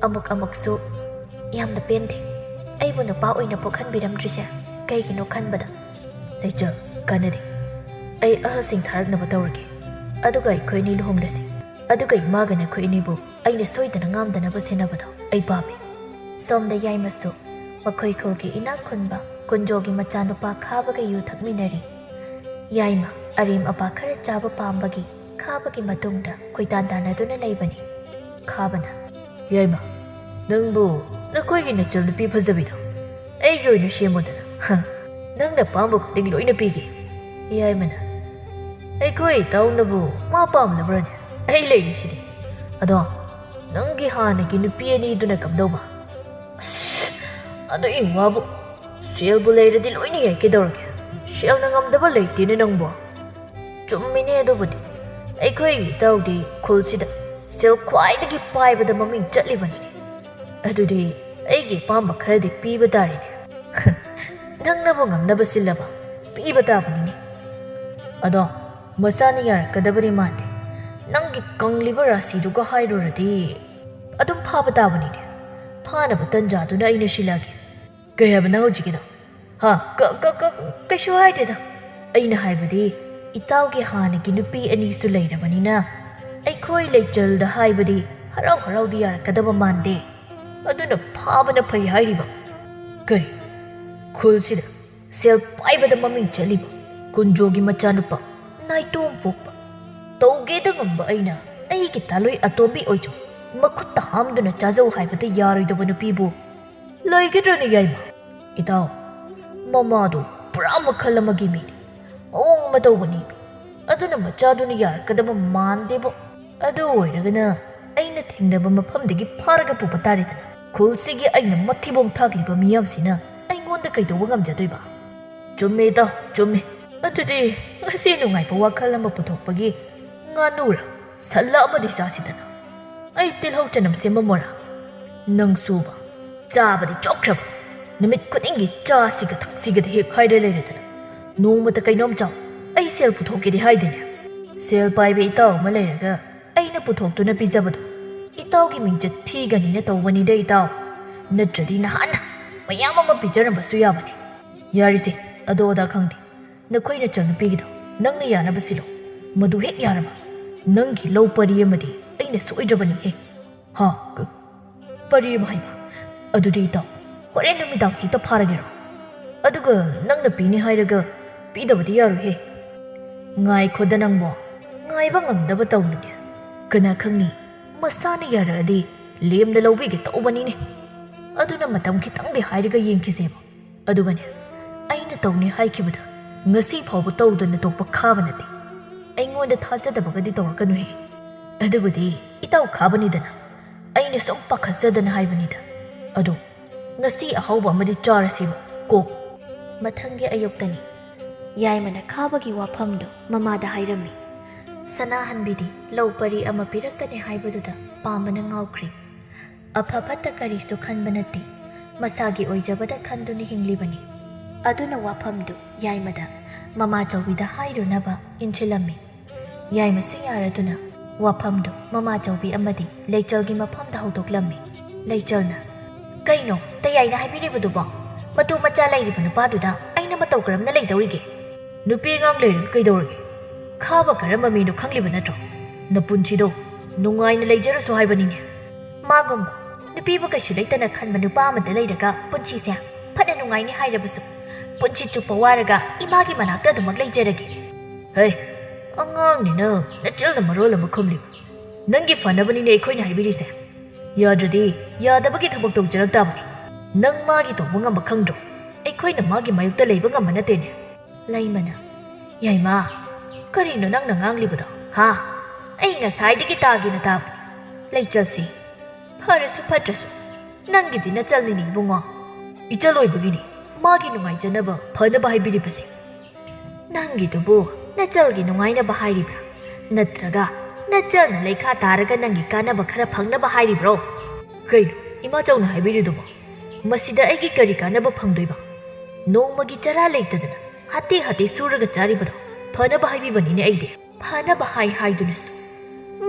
ꯑꯃꯨꯛ ꯑꯃꯨꯛꯁꯨ ꯌꯥꯝꯅ ꯄꯦꯟꯗꯦ꯫ ꯑꯩꯕꯨ ꯅꯨꯄꯥ ꯑꯣꯏꯅ ꯄꯣꯛꯍꯟꯕꯤꯔꯝꯗ꯭ꯔꯤꯁꯦ ꯀꯩꯒꯤꯅꯣ ꯈꯟꯕꯗ꯫ ꯂꯩꯆꯜ, ꯀꯥꯟꯅꯗꯦ꯫ ꯑꯩ ꯑꯍꯜꯁꯤꯡ ꯊꯥꯔꯛꯅꯕ ꯇꯧꯔꯒꯦ, ꯑꯗꯨꯒ ꯑꯩꯈꯣꯏ ꯑꯅꯤ ꯂꯨꯍꯣꯡꯂꯁꯤ꯫ ꯑꯗꯨꯒ ꯏꯃꯥꯒ ꯅꯈꯣꯏ ꯑꯅꯤꯕꯨ ꯑꯩꯅ ꯁꯣꯏꯗꯅ ꯉꯥꯝꯗꯅꯕ ꯁꯦꯟꯅꯕꯗꯣ ꯑꯩ ꯄꯥꯝꯃꯤ꯫ ꯁꯣꯝꯗ ꯌꯥꯏꯃꯁꯨ ꯃꯈꯣꯏ ꯈꯨꯜꯒꯤ ꯏꯅꯥꯛ ꯈꯨꯟꯕ ꯀꯨꯟꯖꯣꯒꯤ ꯃꯆꯥꯅꯨꯄꯥ ꯈꯥꯕꯒ ꯌꯨ ꯊꯛꯃꯤꯟꯅꯔꯤ꯫ ꯌꯥꯏꯃ ꯑꯔꯦꯝ ꯑꯄꯥ ꯈꯔ ꯆꯥꯕ ꯄꯥꯝꯕꯒꯤ ꯈꯥꯕꯒꯤ ꯃꯇꯨꯡꯗ ꯀꯣꯏꯇꯥꯟ ꯇꯥꯟꯅꯗꯨꯅ ꯂꯩꯕꯅꯤ꯫ ꯈꯥꯕꯅ, "ꯌꯥꯏꯃ, ꯅꯪꯕꯨ ꯅꯈꯣꯏꯒꯤ ꯅꯆꯜꯅꯨꯄꯤ ꯐꯖꯕꯤꯗꯣ ꯑꯩꯒꯤ ꯑꯣꯏꯅ ꯁꯦꯝꯃꯨꯗꯅ꯫ ꯍ, ꯅꯪꯅ ꯄꯥꯝꯕ ꯈꯨꯗꯤꯡ ꯂꯣꯏꯅ ꯄꯤꯒꯦ꯫" ꯌꯥꯏꯃꯅ, "ꯑꯩꯈꯣꯏ ꯏꯇꯥꯎꯅꯕꯨ ꯃꯥ ꯄꯥꯝꯂꯕ꯭ꯔꯅꯦ? ꯑꯩ ꯂꯩꯔꯤꯁꯤꯗꯤ꯫ ꯑꯗꯣ ꯅꯪꯒꯤ ꯍꯥꯟꯅꯒꯤ ꯅꯨꯄꯤ ꯑꯅꯤꯗꯨꯅ ꯀꯝꯗꯧꯕ?" "ꯑꯁ, ꯑꯗꯨꯒꯤ ꯋꯥꯕꯨ, ꯁꯦꯜꯕꯨ ꯂꯩꯔꯗꯤ ꯂꯣꯏꯅ ꯌꯥꯏ, ꯀꯩꯗꯧꯔꯒꯦ? ꯁꯦꯜꯅ ꯉꯝꯗꯕ ꯂꯩꯇꯦꯅꯦ ꯅꯪꯕꯣ꯫" "ꯆꯨꯝꯃꯤꯅꯦ ꯑꯗꯨꯕꯨꯗꯤ꯫ ꯑꯩꯈꯣꯏꯒꯤ ꯏꯇꯥꯎꯗꯤ ꯈꯨꯜꯁꯤꯗ ꯁꯦꯜ ꯈ꯭ꯋꯥꯏꯗꯒꯤ ꯄꯥꯏꯕꯗ ꯃꯃꯤꯡ ꯆꯠꯂꯤꯕꯅꯤꯅꯦ꯫ ꯑꯗꯨꯗꯤ ꯑꯩꯒꯤ ꯑꯄꯥꯝꯕ ꯈꯔꯗꯤ ꯄꯤꯕ ꯇꯥꯔꯦꯅꯦ꯫" "ꯅꯪꯅꯕꯨ ꯉꯝꯅꯕ ꯁꯤꯜꯂꯕ ꯄꯤꯕ ꯇꯥꯕꯅꯤꯅꯦ꯫ ꯑꯗꯣ ꯃꯆꯥꯅ ꯌꯥꯔꯛꯀꯗꯕꯗꯤ ꯃꯥꯟꯗꯦ꯫ ꯅꯪꯒꯤ ꯀꯪꯂꯤꯕ ꯔꯥꯁꯤꯗꯨꯒ ꯍꯥꯏꯔꯨꯔꯗꯤ ꯑꯗꯨꯝ ꯐꯥꯕ ꯇꯥꯕꯅꯤꯅꯦ꯫ ꯐꯥꯅꯕ ꯇꯟꯖꯥꯗꯨꯅ ꯑꯩꯅ ꯁꯤꯜꯂꯒꯦ꯫" "ꯀꯩ ꯍꯥꯏꯕ ꯅꯪ ꯍꯧꯖꯤꯛꯀꯤꯗꯣ?" "ꯍꯥ? ꯀ-, ꯀ-, ꯀ-, ꯀꯩꯁꯨ ꯍꯥꯏꯗꯦꯗ꯫ ꯑꯩꯅ ꯍꯥꯏꯕꯗꯤ ꯏꯇꯥꯎꯒꯤ ꯍꯥꯟꯅꯒꯤ ꯅꯨꯄꯤ ꯑꯅꯤꯁꯨ ꯂꯩꯔꯕꯅꯤꯅ ꯑꯩꯈꯣꯏ ꯂꯩꯆꯜꯗ ꯍꯥꯏꯕꯗꯤ ꯍꯔꯥꯎ ꯍꯔꯥꯎꯗꯤ ꯌꯥꯔꯛꯀꯗꯕ ꯃꯥꯟꯗꯦ꯫ ꯑꯗꯨꯅ ꯐꯥꯕꯅ ꯐꯩ ꯍꯥꯏꯔꯤꯕ꯫" "ꯀꯔꯤ? ꯈꯨꯜꯁꯤꯗ ꯁꯦꯜ ꯄꯥꯏꯕꯗ ꯃꯃꯤꯡ ꯆꯠꯂꯤꯕ ꯀꯨꯟꯖꯣꯒꯤ ꯃꯆꯥꯅꯨꯄꯥ ꯅꯥꯏꯇꯣꯝ ꯄꯣꯛꯄ ꯇꯧꯒꯦꯗ ꯉꯝꯕ ꯑꯩꯅ ꯑꯩꯒꯤ ꯇꯥꯂꯣꯏ ꯑꯇꯣꯝꯕꯤ ꯑꯣꯏꯖꯧ ꯃꯈꯨꯠꯇ ꯍꯥꯝꯗꯨꯅ ꯆꯥꯖꯧ ꯍꯥꯏꯕꯗ ꯌꯥꯔꯣꯏꯗꯕ ꯅꯨꯄꯤꯕꯨ ꯂꯩꯒꯗ꯭ꯔꯅꯦ ꯌꯥꯏꯃ?" "ꯏꯇꯥꯎ, ꯃꯃꯥꯗꯣ ꯄꯨꯔꯥ ꯃꯈꯜ ꯑꯃꯒꯤ ꯃꯤꯅꯤ꯫ ꯃꯑꯣꯡ ꯑꯃ ꯇꯧꯕꯅꯤ꯫ ꯑꯗꯨꯅ ꯃꯆꯥꯗꯨꯅ ꯌꯥꯔꯛꯀꯗꯕ ꯃꯥꯟꯗꯦꯕꯣ꯫ ꯑꯗꯨ ꯑꯣꯏꯔꯒꯅ ꯑꯩꯅ ꯊꯦꯡꯅꯕ ꯃꯐꯝꯗꯒꯤ ꯐꯥꯔꯒ ꯄꯨꯕ ꯇꯥꯔꯦꯗꯅ꯫ ꯈꯨꯜꯁꯤꯒꯤ ꯑꯩꯅ ꯃꯊꯤꯕꯣꯡ ꯊꯥꯛꯂꯤꯕ ꯃꯤꯌꯥꯝꯁꯤꯅ ꯑꯩꯉꯣꯟꯗ ꯀꯩꯗꯧꯕ ꯉꯝꯖꯗꯣꯏꯕ? ꯆꯨꯝꯃꯦ ꯏꯇꯥꯎ, ꯆꯨꯝꯃꯦ꯫ ꯑꯗꯨꯗꯤ ꯉꯁꯤ ꯅꯨꯡꯉꯥꯏꯕ ꯋꯥꯈꯜ ꯑꯃ ꯄꯨꯊꯣꯛꯄꯒꯤ ꯉꯥꯅꯨꯔ ꯁꯜꯂ ꯑꯃꯗꯤ ꯆꯥꯁꯤꯗꯅ꯫ ꯑꯩ ꯇꯤꯜꯍꯧ ꯆꯅꯝ ꯁꯦꯝꯃꯝꯃꯣꯔꯥ? ꯅꯪꯁꯨꯕ, ꯆꯥꯕꯗꯤ ꯆꯣꯛꯈ꯭ꯔꯕ꯫ ꯅꯨꯃꯤꯠ ꯈꯨꯗꯤꯡꯒꯤ ꯆꯥꯁꯤꯒ ꯊꯛꯁꯤꯒꯗ ꯍꯦꯛ ꯍꯥꯏꯔ ꯂꯩꯔꯗꯅ꯫ ꯅꯣꯡꯃꯇ ꯀꯩꯅꯣꯝ ꯆꯥꯎ, ꯑꯩ ꯁꯦꯜ ꯄꯨꯊꯣꯛꯀꯦꯗꯤ ꯍꯥꯏꯗꯦꯅꯦ꯫ ꯁꯦꯜ ꯄꯥꯏꯕ ꯏꯇꯥꯎ ꯑꯃ ꯂꯩꯔꯒ ꯑꯩꯅ ꯄꯨꯊꯣꯛꯇꯨꯅ ꯄꯤꯖꯕꯗꯣ ꯏꯇꯥꯎꯒꯤ ꯃꯤꯡꯆꯠ ꯊꯤꯒꯅꯤꯅ ꯇꯧꯕꯅꯤꯗ ꯏꯇꯥꯎ꯫ ꯅꯠꯇ꯭ꯔꯗꯤ ꯅꯍꯥꯟꯅ ꯃꯌꯥꯝ ꯑꯃ ꯄꯤꯖꯔꯝꯕꯁꯨ ꯌꯥꯕꯅꯤ꯫ ꯌꯥꯔꯤꯁꯦ, ꯑꯗꯣ ꯑꯗꯥ ꯈꯪꯗꯦ꯫ ꯅꯈꯣꯏ ꯅꯆꯟꯅꯨꯄꯤꯒꯤꯗꯣ ꯅꯪꯅ ꯌꯥꯅꯕ ꯁꯤꯜꯂꯣ꯫ ꯃꯗꯨ ꯍꯦꯛ ꯌꯥꯔꯕ, ꯅꯪꯒꯤ ꯂꯧ ꯄꯔꯤ ꯑꯃꯗꯤ ꯑꯩꯅ ꯁꯣꯏꯗ꯭ꯔꯕꯅꯤꯍꯦ꯫ ꯍꯥ? ꯀ-, ꯄꯔꯤ ꯑꯃ ꯍꯥꯏꯕ? ꯑꯗꯨꯗꯤ ꯏꯇꯥꯎ, ꯍꯣꯔꯦꯟ ꯅꯨꯃꯤꯗꯥꯡ ꯍꯦꯛꯇ ꯐꯥꯔꯒꯦꯔꯣ? ꯑꯗꯨꯒ ꯅꯪꯅ ꯄꯤꯅꯤ ꯍꯥꯏꯔꯒ ꯄꯤꯗꯕꯗꯤ ꯌꯥꯔꯣꯏꯍꯦ꯫ ꯉꯥꯏꯈꯣꯗ ꯅꯪꯕꯣ, ꯉꯥꯏꯕ ꯉꯝꯗꯕ ꯇꯧꯅꯨꯅꯦ꯫ ꯀꯅꯥ ꯈꯪꯅꯤ, ꯃꯁꯥꯅ ꯌꯥꯔꯛꯑꯗꯤ ꯂꯦꯝꯅ ꯂꯧꯕꯤꯒꯦ ꯇꯧꯕꯅꯤꯅꯦ꯫ ꯑꯗꯨꯅ ꯃꯇꯝ ꯈꯤꯇꯪꯗꯤ ꯍꯥꯏꯔꯒ ꯌꯦꯡꯈꯤꯁꯦꯕ꯫ ꯑꯗꯨꯒꯅꯦ, ꯑꯩꯅ ꯇꯧꯅꯤ ꯍꯥꯏꯈꯤꯕꯗ ꯉꯁꯤ ꯐꯥꯎꯕ ꯇꯧꯗꯅ ꯇꯣꯛꯄ ꯈꯥꯕ ꯅꯠꯇꯦ꯫ ꯑꯩꯉꯣꯟꯗ ꯊꯥꯖꯗꯕꯒꯗꯤ ꯇꯧꯔꯛꯀꯅꯨꯍꯦ꯫ ꯑꯗꯨꯕꯨꯗꯤ ꯏꯇꯥꯎ ꯈꯥꯕꯅꯤꯗꯅ, ꯑꯩꯅ ꯁꯨꯝ ꯄꯥꯈꯠꯆꯗꯅ ꯍꯥꯏꯕꯅꯤꯗ꯫ ꯑꯗꯣ ꯉꯁꯤ ꯑꯍꯥꯎꯕ ꯑꯃꯗꯤ ꯆꯥꯔꯁꯦꯕ ꯀꯣ꯫ ꯃꯊꯪꯒꯤ ꯑꯌꯨꯛꯇꯅꯤ꯫ ꯌꯥꯏꯃꯅ ꯈꯥꯕꯒꯤ ꯋꯥꯐꯝꯗꯨ ꯃꯃꯥꯗ ꯍꯥꯏꯔꯝꯃꯤ꯫ ꯁꯅꯥꯍꯟꯕꯤꯗꯤ ꯂꯧ ꯄꯔꯤ ꯑꯃ ꯄꯤꯔꯛꯀꯅꯤ ꯍꯥꯏꯕꯗꯨꯗ ꯄꯥꯝꯕꯅ ꯉꯥꯎꯈ꯭ꯔꯦ꯫ ꯑꯐ ꯐꯠꯇ ꯀꯔꯤꯁꯨ ꯈꯟꯕ ꯅꯠꯇꯦ, ꯃꯁꯥꯒꯤ ꯑꯣꯏꯖꯕꯗ ꯈꯟꯗꯨꯅ ꯍꯤꯡꯂꯤꯕꯅꯤ꯫ ꯑꯗꯨꯅ ꯋꯥꯐꯝꯗꯨ ꯌꯥꯏꯃꯗ ꯃꯃꯥ ꯆꯧꯕꯤꯗ ꯍꯥꯏꯔꯨꯅꯕ ꯏꯟꯁꯤꯜꯂꯝꯃꯤ꯫ ꯌꯥꯏꯃꯁꯨ ꯌꯥꯔꯗꯨꯅ ꯋꯥꯐꯝꯗꯨ ꯃꯃꯥ ꯆꯧꯕꯤ ꯑꯃꯗꯤ ꯂꯩꯆꯜꯒꯤ ꯃꯐꯝꯗ ꯍꯧꯗꯣꯛꯂꯝꯃꯤ꯫ ꯂꯩꯆꯜꯅ, "ꯀꯩꯅꯣ ꯇꯌꯥꯏꯅ ꯍꯥꯏꯕꯤꯔꯤꯕꯗꯨꯕꯣ? ꯃꯇꯨ ꯃꯆꯥ ꯂꯩꯔꯤꯕ ꯅꯨꯄꯥꯗꯨꯗ ꯑꯩꯅ ꯃꯇꯧ ꯀꯔꯝꯅ ꯂꯩꯗꯧꯔꯤꯒꯦ? ꯅꯨꯄꯤ ꯑꯉꯥꯡ ꯂꯩꯔꯒ ꯀꯩꯗꯧꯔꯒꯦ? ꯈꯥꯕ ꯀꯔꯝꯕ ꯃꯤꯅꯣ ꯈꯪꯂꯤꯕ ꯅꯠꯇ꯭ꯔꯣ? ꯅꯄꯨꯟꯁꯤꯗꯣ ꯅꯨꯡꯉꯥꯏꯅ ꯂꯩꯖꯔꯁꯨ ꯍꯥꯏꯕꯅꯤꯅꯦ꯫ ꯃꯥꯒꯨꯝꯕ ꯅꯨꯄꯤꯕꯨ ꯀꯩꯁꯨ ꯂꯩꯇꯅ ꯈꯟꯕ ꯅꯨꯄꯥ ꯑꯃꯗ ꯂꯩꯔꯒ ꯄꯨꯟꯁꯤꯁꯦ ꯐꯅ ꯅꯨꯡꯉꯥꯏꯅꯤ ꯍꯥꯏꯔꯕꯁꯨ, ꯄꯨꯟꯁꯤ ꯆꯨꯞꯄ ꯋꯥꯔꯒ ꯏꯃꯥꯒꯤ ꯃꯅꯥꯛꯇ ꯑꯗꯨꯃꯛ ꯂꯩꯖꯔꯒꯦ꯫" ꯍꯩ, ꯑꯉꯥꯡꯅꯤꯅ ꯅꯆꯦꯜꯅ ꯃꯔꯣꯜ ꯑꯃ ꯈꯨꯝꯂꯤꯕ꯫ ꯅꯪꯒꯤ ꯐꯅꯕꯅꯤꯅꯦ ꯑꯩꯈꯣꯏꯅ ꯍꯥꯏꯕꯤꯔꯤꯁꯦ꯫ ꯌꯥꯗ꯭ꯔꯗꯤ ꯌꯥꯗꯕꯒꯤ ꯊꯕꯛ ꯇꯧꯖꯔꯛ ꯇꯥꯕꯅꯤ꯫ ꯅꯪ ꯃꯥꯒꯤ ꯇꯧꯕ ꯉꯝꯕ ꯈꯪꯗ꯭ꯔꯣ? ꯑꯩꯈꯣꯏꯅ ꯃꯥꯒꯤ ꯃꯥꯌꯣꯛꯇ ꯂꯩꯕ ꯉꯝꯕ ꯅꯠꯇꯦꯅꯦ꯫ ꯂꯩꯃꯅ, "ꯌꯥꯏꯃ, ꯀꯔꯤꯅꯣ ꯅꯪꯅ ꯉꯥꯡꯂꯤꯕꯗꯣ, ꯍꯥ? ꯑꯩ ꯉꯁꯥꯏꯗꯒꯤ ꯇꯥꯒꯦꯅ ꯇꯥꯕꯅꯤ꯫ ꯂꯩꯆꯜꯁꯤ, ꯐꯔꯁꯨ ꯐꯠꯇ꯭ꯔꯁꯨ, ꯅꯪꯒꯤꯗꯤ ꯅꯆꯜꯅꯤꯅꯦ ꯏꯕꯨꯡꯉꯣ꯫" "ꯏꯆꯜ ꯑꯣꯏꯕꯒꯤꯅꯤ, ꯃꯥꯒꯤ ꯅꯨꯡꯉꯥꯏꯖꯅꯕ ꯐꯅꯕ ꯍꯥꯏꯕꯤꯔꯤꯕꯁꯦ? ꯅꯪꯒꯤꯗꯨꯕꯨ ꯅꯆꯜꯒꯤ ꯅꯨꯡꯉꯥꯏꯅꯕ ꯍꯥꯏꯔꯤꯕ꯭ꯔꯥ? ꯅꯠꯇ꯭ꯔꯒ ꯅꯆꯜꯅ ꯂꯩꯈꯥ ꯇꯥꯔꯒ ꯅꯪꯒꯤ ꯀꯥꯟꯅꯕ ꯈꯔ ꯐꯪꯅꯕ ꯍꯥꯏꯔꯤꯕ꯭ꯔꯣ? ꯀꯩꯅꯣ ꯏꯃꯥꯆꯧꯅ ꯍꯥꯏꯕꯤꯔꯤꯗꯨꯕꯣ? ꯃꯁꯤꯗ ꯑꯩꯒꯤ ꯀꯔꯤ ꯀꯥꯟꯅꯕ ꯐꯪꯗꯣꯏꯕ? ꯅꯣꯡꯃꯒꯤ ꯆꯔꯥ ꯂꯩꯇꯗꯅ ꯍꯥꯇꯦ ꯍꯥꯇꯦ ꯁꯨꯔꯒ ꯆꯥꯔꯤꯕꯗꯣ ꯐꯅꯕ ꯍꯥꯏꯕꯤꯕꯅꯤꯅꯦ ꯑꯩꯗꯤ꯫ ꯐꯅꯕ ꯍꯥꯏ ꯍꯥꯏꯗꯨꯅꯁꯨ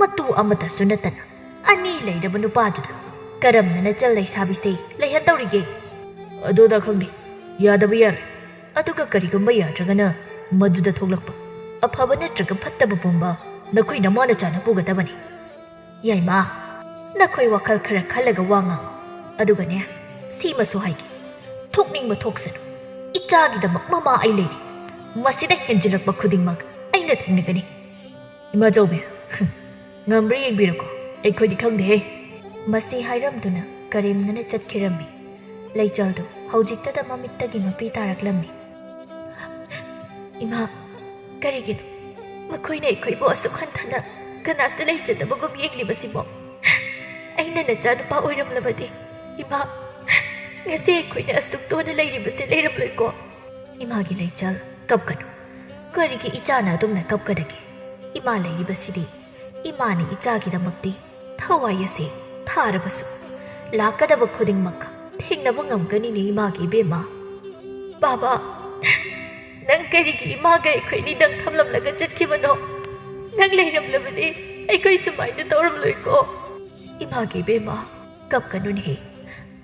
ꯃꯇꯨ ꯑꯃꯠꯇꯁꯨ ꯅꯠꯇꯅ ꯑꯅꯤ ꯂꯩꯔꯕ ꯅꯨꯄꯥꯗꯨꯗ ꯀꯔꯝꯅ ꯅꯆꯜ ꯂꯩꯁꯥꯕꯤꯁꯦ ꯂꯩꯍꯟꯗꯧꯔꯤꯒꯦ? ꯑꯗꯨꯗ ꯈꯪꯗꯦ, ꯌꯥꯗꯕ ꯌꯥꯔꯣꯏ꯫ ꯑꯗꯨꯒ ꯀꯔꯤꯒꯨꯝꯕ ꯌꯥꯗ꯭ꯔꯒꯅ ꯃꯗꯨꯗ ꯊꯣꯛꯂꯛꯄ ꯑꯐꯕ ꯅꯠꯇ꯭ꯔꯒ ꯐꯠꯇꯕ ꯄꯨꯝꯕ ꯅꯈꯣꯏ ꯅꯃꯥ ꯅꯆꯥꯅ ꯄꯨꯒꯗꯕꯅꯤ꯫ ꯌꯥꯏꯃ, ꯅꯈꯣꯏ ꯋꯥꯈꯜ ꯈꯔ ꯈꯜꯂꯒ ꯋꯥ ꯉꯥꯡꯉꯨ꯫ ꯑꯗꯨꯒꯅꯦ, ꯁꯤꯃꯁꯨ ꯍꯥꯏꯒꯦ, ꯊꯣꯛꯅꯤꯡꯕ ꯊꯣꯛꯁꯅꯨ, ꯏꯆꯥꯒꯤꯗꯃꯛ ꯃꯃꯥ ꯑꯩ ꯂꯩꯔꯤ꯫ ꯃꯁꯤꯗ ꯍꯦꯟꯖꯤꯜꯂꯛꯄ ꯈꯨꯗꯤꯡꯃꯛ ꯑꯩꯅ ꯊꯦꯡꯅꯒꯅꯤ꯫ ꯏꯃꯥꯆꯧꯕꯤ, ꯉꯝꯕ꯭ꯔꯥ ꯌꯦꯡꯕꯤꯔꯣꯀꯣ, ꯑꯩꯈꯣꯏꯗꯤ ꯈꯪꯗꯦꯍꯦ꯫ ꯃꯁꯤ ꯍꯥꯏꯔꯝꯗꯨꯅ ꯀꯔꯦꯝꯅꯅ ꯆꯠꯈꯤꯔꯝꯃꯤ꯫ ꯂꯩꯆꯜꯗꯨ ꯍꯧꯖꯤꯛꯇꯗ ꯃꯃꯤꯠꯇꯒꯤ ꯃꯄꯤ ꯇꯥꯔꯛꯂꯝꯃꯤ꯫ ꯏꯃꯥ, ꯀꯔꯤꯒꯤꯅꯣ ꯃꯈꯣꯏꯅ ꯑꯩꯈꯣꯏꯕꯨ ꯑꯁꯨꯛ ꯍꯟꯊꯅ ꯀꯅꯥꯁꯨ ꯂꯩꯖꯗꯕꯒꯨꯝ ꯌꯦꯡꯂꯤꯕꯁꯤꯕꯣ? ꯑꯩꯅ ꯅꯆꯥꯅꯨꯄꯥ ꯑꯣꯏꯔꯝꯂꯕꯗꯤ, ꯏꯃꯥ, ꯉꯁꯤ ꯑꯩꯈꯣꯏꯅ ꯑꯁꯨꯛ ꯇꯣꯟꯅ ꯂꯩꯔꯤꯕꯁꯤ ꯂꯩꯔꯝꯂꯣꯏꯀꯣ꯫ ꯏꯃꯥꯒꯤ ꯂꯩꯆꯜ, ꯀꯞꯀꯅꯨ꯫ ꯀꯔꯤꯒꯤ ꯏꯆꯥꯅ ꯑꯗꯨꯝꯅ ꯀꯞꯀꯗꯒꯦ? ꯏꯃꯥ ꯂꯩꯔꯤꯕꯁꯤꯗꯤ ꯏꯃꯥꯅ ꯏꯆꯥꯒꯤꯗꯃꯛꯇꯤ ꯊꯋꯥꯏ ꯑꯁꯦ ꯊꯥꯔꯕꯁꯨ ꯂꯥꯛꯀꯗꯕ ꯈꯨꯗꯤꯡꯃꯛ ꯊꯦꯡꯅꯕ ꯉꯝꯒꯅꯤꯅꯦ ꯏꯃꯥꯒꯤ ꯏꯕꯦꯝꯃ꯫ ꯕꯥꯕꯥ, ꯅꯪ ꯀꯔꯤꯒꯤ ꯏꯃꯥꯒ ꯑꯩꯈꯣꯏꯅꯤꯗꯪ ꯊꯝꯂꯝꯂꯒ ꯆꯠꯈꯤꯕꯅꯣ? ꯅꯪ ꯂꯩꯔꯝꯂꯕꯗꯤ ꯑꯩꯈꯣꯏ ꯁꯨꯃꯥꯏꯅ ꯇꯧꯔꯝꯂꯣꯏꯀꯣ꯫ ꯏꯃꯥꯒꯤ ꯏꯕꯦꯝꯃ, ꯀꯞꯀꯅꯨꯅꯦꯍꯦ꯫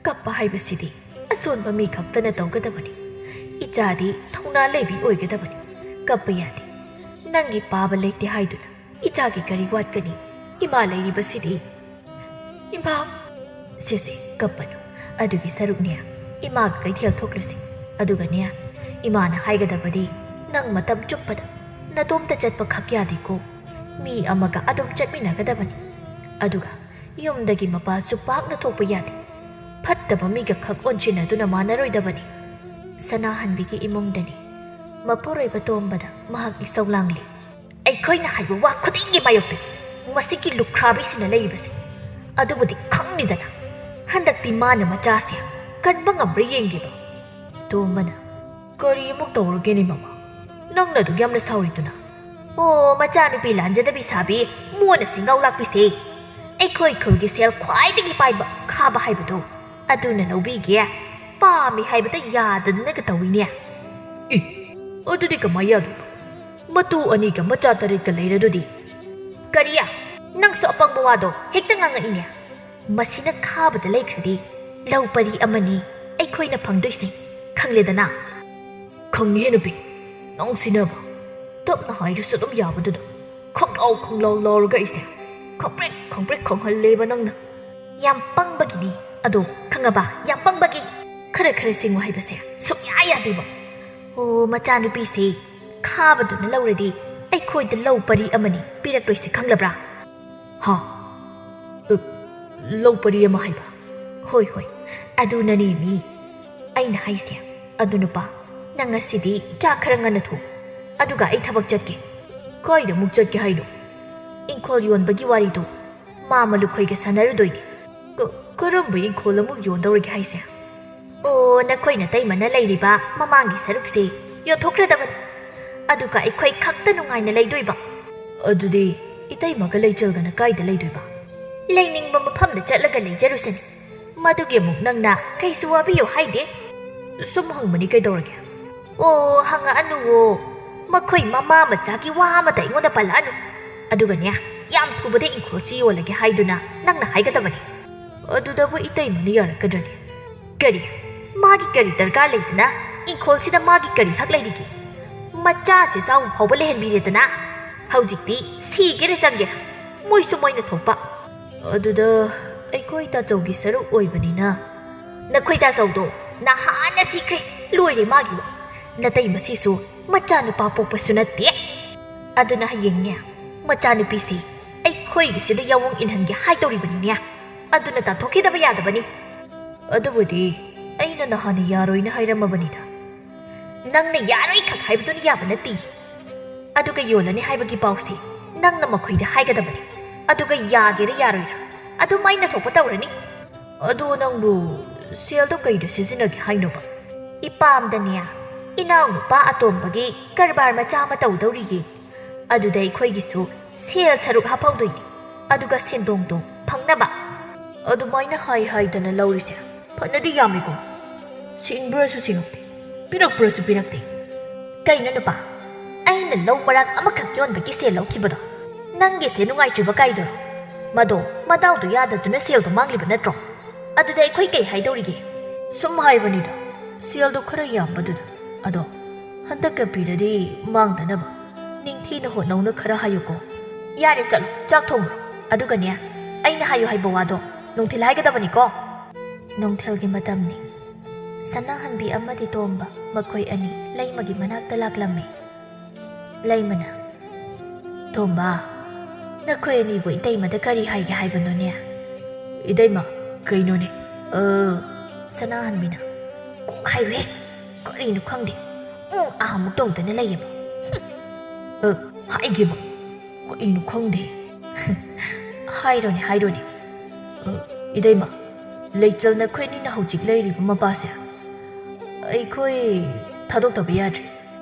ꯀꯞꯄ ꯍꯥꯏꯕꯁꯤꯗꯤ ꯑꯁꯣꯟꯕ ꯃꯤ ꯈꯛꯇꯅ ꯇꯧꯒꯗꯕꯅꯤ꯫ ꯏꯆꯥꯗꯤ ꯊꯧꯅꯥ ꯂꯩꯕꯤ ꯑꯣꯏꯒꯗꯕꯅꯤ꯫ ꯀꯞꯄ ꯌꯥꯗꯦ꯫ ꯅꯪꯒꯤ ꯄꯥꯕ ꯂꯩꯇꯦ ꯍꯥꯏꯗꯨꯅ ꯏꯆꯥꯒꯤ ꯀꯔꯤ ꯋꯥꯠꯀꯅꯤ? ꯏꯃꯥ ꯂꯩꯔꯤꯕꯁꯤꯗꯤ꯫ ꯏꯃꯥ! ꯁꯦ ꯁꯦ, ꯀꯞꯄꯅꯨ꯫ ꯑꯗꯨꯒꯤ ꯁꯔꯨꯛꯅꯦ, ꯏꯃꯥꯒ ꯀꯩꯊꯦꯜ ꯊꯣꯛꯂꯨꯁꯤ꯫ ꯑꯗꯨꯒꯅꯦ, ꯏꯃꯥꯅ ꯍꯥꯏꯒꯗꯕꯗꯤ ꯅꯪ ꯃꯇꯝ ꯆꯨꯞꯄꯗ ꯅꯇꯣꯝꯇ ꯆꯠꯄ ꯈꯛ ꯌꯥꯗꯦꯀꯣ꯫ ꯃꯤ ꯑꯃꯒ ꯑꯗꯨꯝ ꯆꯠꯃꯤꯟꯅꯒꯗꯕꯅꯤ꯫ ꯑꯗꯨꯒ ꯌꯨꯝꯗꯒꯤ ꯃꯄꯥꯟꯁꯨ ꯄꯥꯛꯅ ꯊꯣꯛꯄ ꯌꯥꯗꯦ꯫ ꯐꯠꯇꯕ ꯃꯤꯒ ꯈꯛ ꯑꯣꯟꯁꯤꯟꯅꯗꯨꯅ ꯃꯥꯟꯅꯔꯣꯏꯗꯕꯅꯤ꯫ ꯁꯅꯥꯍꯟꯕꯤꯒꯤ ꯏꯃꯨꯡꯗꯅꯤ꯫ ꯃꯄꯨꯔꯣꯏꯕ ꯇꯣꯝꯕꯗ ꯃꯍꯥꯛ ꯏꯁꯧ ꯂꯥꯡꯂꯤ꯫ ꯑꯩꯈꯣꯏꯅ ꯍꯥꯏꯕ ꯋꯥ ꯈꯨꯗꯤꯡꯒꯤ ꯃꯥꯌꯣꯛꯇꯅꯤ ꯃꯁꯤꯒꯤ ꯂꯨꯈ꯭ꯔꯥꯕꯤꯁꯤꯅ ꯂꯩꯔꯤꯕꯁꯦ꯫ ꯑꯗꯨꯕꯨꯗꯤ ꯈꯪꯂꯤꯗꯅ, ꯍꯟꯗꯛꯇꯤ ꯃꯥꯅ ꯃꯆꯥꯁꯦ ꯀꯟꯕ ꯉꯝꯕ꯭ꯔꯥ ꯌꯦꯡꯒꯦꯕ꯫ ꯇꯣꯝꯕꯅ, "ꯀꯔꯤ ꯑꯃꯨꯛ ꯇꯧꯔꯒꯦꯅꯦ ꯃꯃꯥ? ꯅꯪꯅ ꯑꯗꯨꯛ ꯌꯥꯝꯅ ꯁꯥꯎꯔꯤꯗꯨꯅ?" "ꯑꯣ, ꯃꯆꯥꯅꯨꯄꯤ ꯂꯥꯟꯖꯗꯕꯤ ꯁꯥꯕꯤ, ꯃꯣꯟꯅ ꯁꯦꯡꯒꯥꯎ ꯂꯥꯛꯄꯤꯁꯦ꯫ ꯑꯩꯈꯣꯏ ꯈꯨꯜꯒꯤ ꯁꯦꯜ ꯈ꯭ꯋꯥꯏꯗꯒꯤ ꯄꯥꯏꯕ ꯈꯥꯕ ꯍꯥꯏꯕꯗꯣ ꯑꯗꯨꯅ ꯂꯧꯕꯤꯒꯦ꯫ ꯄꯥꯝꯃꯤ ꯍꯥꯏꯕꯗ ꯌꯥꯗꯗꯅꯒ ꯇꯧꯏꯅꯦ꯫" "ꯏ, ꯑꯗꯨꯗꯤ ꯀꯃꯥꯏ ꯌꯥꯗꯣꯏꯕ? ꯃꯇꯨ ꯑꯅꯤꯒ ꯃꯆꯥ ꯇꯔꯦꯠꯀ ꯂꯩꯔꯗꯨꯗꯤ?" "ꯀꯔꯤ? ꯅꯪꯁꯨ ꯑꯄꯪꯕ ꯋꯥꯗꯣ ꯍꯦꯛꯇ ꯉꯥꯡꯉꯛꯏꯅꯦ꯫ ꯃꯁꯤꯅ ꯈꯥꯕꯗ ꯂꯩꯈ꯭ꯔꯗꯤ ꯂꯧ ꯄꯔꯤ ꯑꯃꯅꯤ ꯑꯩꯈꯣꯏꯅ ꯐꯪꯗꯣꯏꯁꯦ, ꯈꯪꯂꯦꯗꯅ?" "ꯈꯪꯉꯦ ꯅꯨꯄꯤ, ꯅꯪ ꯁꯤꯟꯅꯕ꯫ ꯇꯞꯅ ꯍꯥꯏꯔꯁꯨ ꯑꯗꯨꯝ ꯌꯥꯕꯗꯨꯗ ꯈꯪꯂꯥꯎ ꯈꯪꯂꯥꯎ ꯂꯥꯎꯔꯒ ꯑꯩꯁꯦ ꯈꯪꯄ꯭ꯔꯦꯛ ꯈꯪꯄ꯭ꯔꯦꯛ ꯈꯪꯍꯜꯂꯦꯕ ꯅꯪꯅ꯫" "ꯌꯥꯝ ꯄꯪꯕꯒꯤꯅꯤ꯫ ꯑꯗꯣ ꯈꯪꯉꯕ, ꯌꯥꯝ ꯄꯪꯕꯒꯤ꯫ ꯈꯔ ꯈꯔ ꯁꯤꯡꯉꯨ ꯍꯥꯏꯕꯁꯦ ꯁꯨꯡꯌꯥ ꯌꯥꯗꯦꯕ꯫ ꯑꯣ, ꯃꯆꯥꯅꯨꯄꯤꯁꯦ ꯈꯥꯕꯗꯨꯅ ꯂꯧꯔꯗꯤ ꯑꯩꯈꯣꯏꯗ ꯂꯧ ꯄꯔꯤ ꯑꯃꯅꯤ ꯄꯤꯔꯛꯇꯣꯏꯁꯦ, ꯈꯪꯂꯕ꯭ꯔꯥ?" "ꯍꯥ? ꯑ, ꯂꯧ ꯄꯔꯤ ꯑꯃ ꯍꯥꯏꯕ?" "ꯍꯣꯏ, ꯍꯣꯏ, ꯑꯗꯨꯅꯅꯦ ꯃꯤ꯫ ꯑꯩꯅ ꯍꯥꯏꯁꯦ, ꯑꯗꯨ ꯅꯨꯄꯥ, ꯅꯪ ꯉꯁꯤꯗꯤ ꯆꯥꯛ ꯈꯔ ꯉꯟꯅ ꯊꯣꯡ, ꯑꯗꯨꯒ ꯑꯩ ꯊꯕꯛ ꯆꯠꯀꯦ꯫" "ꯀꯥꯏꯗ ꯑꯃꯨꯛ ꯆꯠꯀꯦ ꯍꯥꯏꯅꯣ?" "ꯏꯪꯈꯣꯜ ꯌꯣꯟꯕꯒꯤ ꯋꯥꯔꯤꯗꯣ ꯃꯥ ꯃꯂꯨꯈꯣꯏꯒ ꯁꯥꯟꯅꯔꯨꯗꯣꯏꯅꯦ꯫" "ꯀ-, ꯀꯔꯝꯕ ꯏꯪꯈꯣꯜ ꯑꯃꯨꯛ ꯌꯣꯟꯗꯧꯔꯒꯦ ꯍꯥꯏꯁꯦ?" "ꯑꯣ, ꯅꯈꯣꯏ ꯅꯇꯩꯃꯅ ꯂꯩꯔꯤꯕ ꯃꯃꯥꯡꯒꯤ ꯁꯔꯨꯛꯁꯦ ꯌꯣꯟꯊꯣꯛꯈ꯭ꯔꯗꯕꯅꯤ꯫ ꯑꯗꯨꯒ ꯑꯩꯈꯣꯏ ꯈꯛꯇ ꯅꯨꯡꯉꯥꯏꯅ ꯂꯩꯗꯣꯏꯕ꯫" "ꯑꯗꯨꯗꯤ ꯏꯇꯩꯃꯒ ꯂꯩꯆꯜꯒꯅ ꯀꯥꯏꯗ ꯂꯩꯗꯣꯏꯕ?" "ꯂꯩꯅꯤꯡꯕ ꯃꯐꯝꯗ ꯆꯠꯂꯒ ꯂꯩꯖꯔꯨꯁꯅꯤ꯫ ꯃꯗꯨꯒꯤ ꯑꯃꯨꯛ ꯅꯪꯅ ꯀꯩꯁꯨ ꯋꯥꯕꯤꯌꯨ ꯍꯥꯏꯗꯦ꯫" "ꯁꯨꯝ ꯍꯪꯕꯅꯤ, ꯀꯩꯗꯧꯔꯒꯦ?" "ꯑꯣ, ꯍꯪꯉꯛꯑꯅꯨꯋꯣ꯫ ꯃꯈꯣꯏ ꯃꯃꯥ ꯃꯆꯥꯒꯤ ꯋꯥ ꯑꯃꯇ ꯑꯩꯉꯣꯟꯗ ꯄꯜꯂꯛꯑꯅꯨ꯫ ꯑꯗꯨꯒꯅꯦ, ꯌꯥꯝ ꯊꯨꯕꯗ ꯏꯪꯈꯣꯜꯁꯤ ꯌꯣꯜꯂꯒꯦ ꯍꯥꯏꯗꯨꯅ ꯅꯪꯅ ꯍꯥꯏꯒꯗꯕꯅꯤ꯫" "ꯑꯗꯨꯗꯕꯨ ꯏꯇꯩꯃꯅ ꯌꯥꯔꯛꯀꯗ꯭ꯔꯅꯦ?" "ꯀꯔꯤ? ꯃꯥꯒꯤ ꯀꯔꯤ ꯗꯔꯀꯥꯔ ꯂꯩꯗꯅ? ꯏꯪꯈꯣꯜꯁꯤꯗ ꯃꯥꯒꯤ ꯀꯔꯤ ꯍꯛ ꯂꯩꯔꯤꯒꯦ? ꯃꯆꯥꯁꯦ ꯆꯥꯎꯕ ꯐꯥꯎꯕ ꯂꯩꯍꯟꯕꯤꯔꯦꯗꯅ꯫ ꯍꯧꯖꯤꯛꯇꯤ ꯁꯤꯒꯦꯔꯥ ꯆꯪꯒꯦꯔꯥ, ꯃꯣꯏꯁꯨ ꯃꯣꯏꯅ ꯊꯣꯛꯄ꯫" "ꯑꯗꯨꯗ ꯑꯩꯈꯣꯏ ꯇꯥꯆꯧꯒꯤ ꯁꯔꯨꯛ ꯑꯣꯏꯕꯅꯤꯅ꯫" "ꯅꯈꯣꯏ ꯇꯥꯆꯧꯗꯣ ꯅꯍꯥꯟꯅ ꯁꯤꯈ꯭ꯔꯦ, ꯂꯣꯏꯔꯦ ꯃꯥꯒꯤ ꯋꯥ꯫ ꯅꯇꯩ ꯃꯁꯤꯁꯨ ꯃꯆꯥꯅꯨꯄꯥ ꯄꯣꯛꯄꯁꯨ ꯅꯠꯇꯦ꯫ ꯑꯗꯨꯅ ꯍꯌꯦꯡꯅꯦ, ꯃꯆꯥꯅꯨꯄꯤꯁꯦ ꯑꯩꯈꯣꯏꯒꯤꯁꯤꯗ ꯌꯥꯑꯣꯡ ꯏꯟꯍꯟꯒꯦ ꯍꯥꯏꯗꯧꯔꯤꯕꯅꯤꯅꯦ꯫ ꯑꯗꯨꯅ ꯇꯥꯟꯊꯣꯛꯈꯤꯗꯕ ꯌꯥꯗꯕꯅꯤ꯫" "ꯑꯗꯨꯕꯨꯗꯤ ꯑꯩꯅ ꯅꯍꯥꯟꯅ ꯌꯥꯔꯣꯏꯅ ꯍꯥꯏꯔꯝꯃꯕꯅꯤꯗ꯫" "ꯅꯪꯅ ꯌꯥꯔꯣꯏ ꯈꯛ ꯍꯥꯏꯕꯗꯨꯅ ꯌꯥꯕ ꯅꯠꯇꯦ꯫ ꯑꯗꯨꯒ ꯌꯣꯜꯂꯅꯤ ꯍꯥꯏꯕꯒꯤ ꯄꯥꯎꯁꯦ ꯅꯪꯅ ꯃꯈꯣꯏꯗ ꯍꯥꯏꯒꯗꯕꯅꯤ꯫ ꯑꯗꯨꯒ ꯌꯥꯒꯦꯔꯥ ꯌꯥꯔꯣꯏꯔꯥ, ꯑꯗꯨꯝ ꯑꯩꯅ ꯊꯣꯛꯄ ꯇꯧꯔꯅꯤ꯫" "ꯑꯗꯣ ꯅꯪꯕꯨ ꯁꯦꯜꯗꯣ ꯀꯩꯗ ꯁꯤꯖꯤꯟꯅꯒꯦ ꯍꯥꯏꯅꯣꯕ?" ꯏꯄꯥꯝꯗꯅꯦ, ꯏꯅꯥꯎꯅꯨꯄꯥ ꯑꯇꯣꯝꯕꯒꯤ ꯀꯔꯕꯥꯔ ꯃꯆꯥ ꯑꯃ ꯇꯧꯗꯧꯔꯤꯌꯦ꯫ ꯑꯗꯨꯗ ꯑꯩꯈꯣꯏꯒꯤꯁꯨ ꯁꯦꯜ ꯁꯔꯨꯛ ꯍꯥꯞꯍꯧꯗꯣꯏꯅꯤ, ꯑꯗꯨꯒ ꯁꯦꯟꯗꯣꯡꯗꯣ ꯐꯪꯅꯕ꯫ ꯑꯗꯨꯃꯥꯏꯅ ꯍꯥꯏ ꯍꯥꯏꯗꯅ ꯂꯧꯔꯤꯁꯦ ꯐꯅꯗꯤ ꯌꯥꯝꯃꯤꯀꯣ꯫ ꯁꯤꯡꯕ꯭ꯔꯁꯨ ꯁꯤꯡꯉꯛꯇꯦ, ꯄꯤꯔꯛꯄ꯭ꯔꯁꯨ ꯄꯤꯔꯛꯇꯦ꯫ ꯀꯩꯅꯣ ꯅꯨꯄꯥ, ꯑꯩꯅ ꯂꯧ ꯃꯔꯥꯛ ꯑꯃꯈꯛ ꯌꯣꯟꯕꯒꯤ ꯁꯦꯜ ꯂꯧꯈꯤꯕꯗꯣ, ꯅꯪꯒꯤꯁꯦ ꯅꯨꯡꯉꯥꯏꯇ꯭ꯔꯤꯕ ꯀꯥꯏꯗꯨꯔꯣ? ꯃꯗꯣ ꯃꯗꯥꯎꯗꯣ ꯌꯥꯗꯗꯨꯅ ꯁꯦꯜꯗꯣ ꯃꯥꯡꯂꯤꯕ ꯅꯠꯇ꯭ꯔꯣ? ꯑꯗꯨꯗ ꯑꯩꯈꯣꯏ ꯀꯩ ꯍꯥꯏꯗꯧꯔꯤꯒꯦ? ꯁꯨꯝ ꯍꯥꯏꯕꯅꯤꯗ, ꯁꯦꯜꯗꯣ ꯈꯔ ꯌꯥꯝꯕꯗꯨꯗ꯫ ꯑꯗꯣ ꯍꯟꯗꯛꯀ ꯄꯤꯔꯗꯤ ꯃꯥꯡꯗꯅꯕ ꯅꯤꯡꯊꯤꯅ ꯍꯣꯠꯅꯧꯅ ꯈꯔ ꯍꯥꯏꯌꯨꯀꯣ꯫ ꯌꯥꯔꯦ, ꯆꯠꯂꯣ, ꯆꯥꯛ ꯊꯣꯡꯉꯨꯔꯣ꯫ ꯑꯗꯨꯒꯅꯦ, ꯑꯩꯅ ꯍꯥꯏꯌꯨ ꯍꯥꯏꯕ ꯋꯥꯗꯣ ꯅꯨꯡꯊꯤꯜ ꯍꯥꯏꯒꯗꯕꯅꯤꯀꯣ꯫ ꯅꯨꯡꯊꯤꯜꯒꯤ ꯃꯇꯝꯅꯤ꯫ ꯁꯅꯥꯍꯟꯕꯤ ꯑꯃꯗꯤ ꯇꯣꯝꯕ ꯃꯈꯣꯏ ꯑꯅꯤ ꯂꯩꯃꯒꯤ ꯃꯅꯥꯛꯇ ꯂꯥꯛꯂꯝꯃꯤ꯫ ꯂꯩꯃꯅ, "ꯇꯣꯝꯕ, ꯅꯈꯣꯏ ꯑꯅꯤꯕꯨ ꯏꯇꯩꯃꯗ ꯀꯔꯤ ꯍꯥꯏꯒꯦ ꯍꯥꯏꯕꯅꯣꯅꯦ?" "ꯏꯇꯩꯃ, ꯀꯩꯅꯣꯅꯦ?" "ꯑ, ꯁꯅꯥꯍꯟꯕꯤꯅ, ꯀꯣꯛ ꯍꯥꯏꯔꯨꯍꯦ, ꯀꯔꯤꯅꯣ ꯈꯪꯗꯦ, ꯎꯝ ꯑꯥ ꯑꯃꯨꯛ ꯇꯧꯗꯅ ꯂꯩꯌꯦꯕ꯫ ꯍꯨꯝ꯫ ꯑ, ꯍꯥꯏꯒꯦꯕ, ꯀꯔꯤꯅꯣ ꯈꯪꯗꯦ꯫" "ꯍꯥꯏꯔꯣꯅꯦ, ꯍꯥꯏꯔꯣꯅꯦ꯫ ꯑ, ꯏꯇꯩꯃ, ꯂꯩꯆꯜ, ꯅꯈꯣꯏ ꯑꯅꯤꯅ ꯍꯧꯖꯤꯛ ꯂꯩꯔꯤꯕ ꯃꯄꯥꯁꯦ ꯑꯩꯈꯣꯏ ꯊꯥꯗꯣꯛꯇꯕ ꯌꯥꯗ꯭ꯔꯦ꯫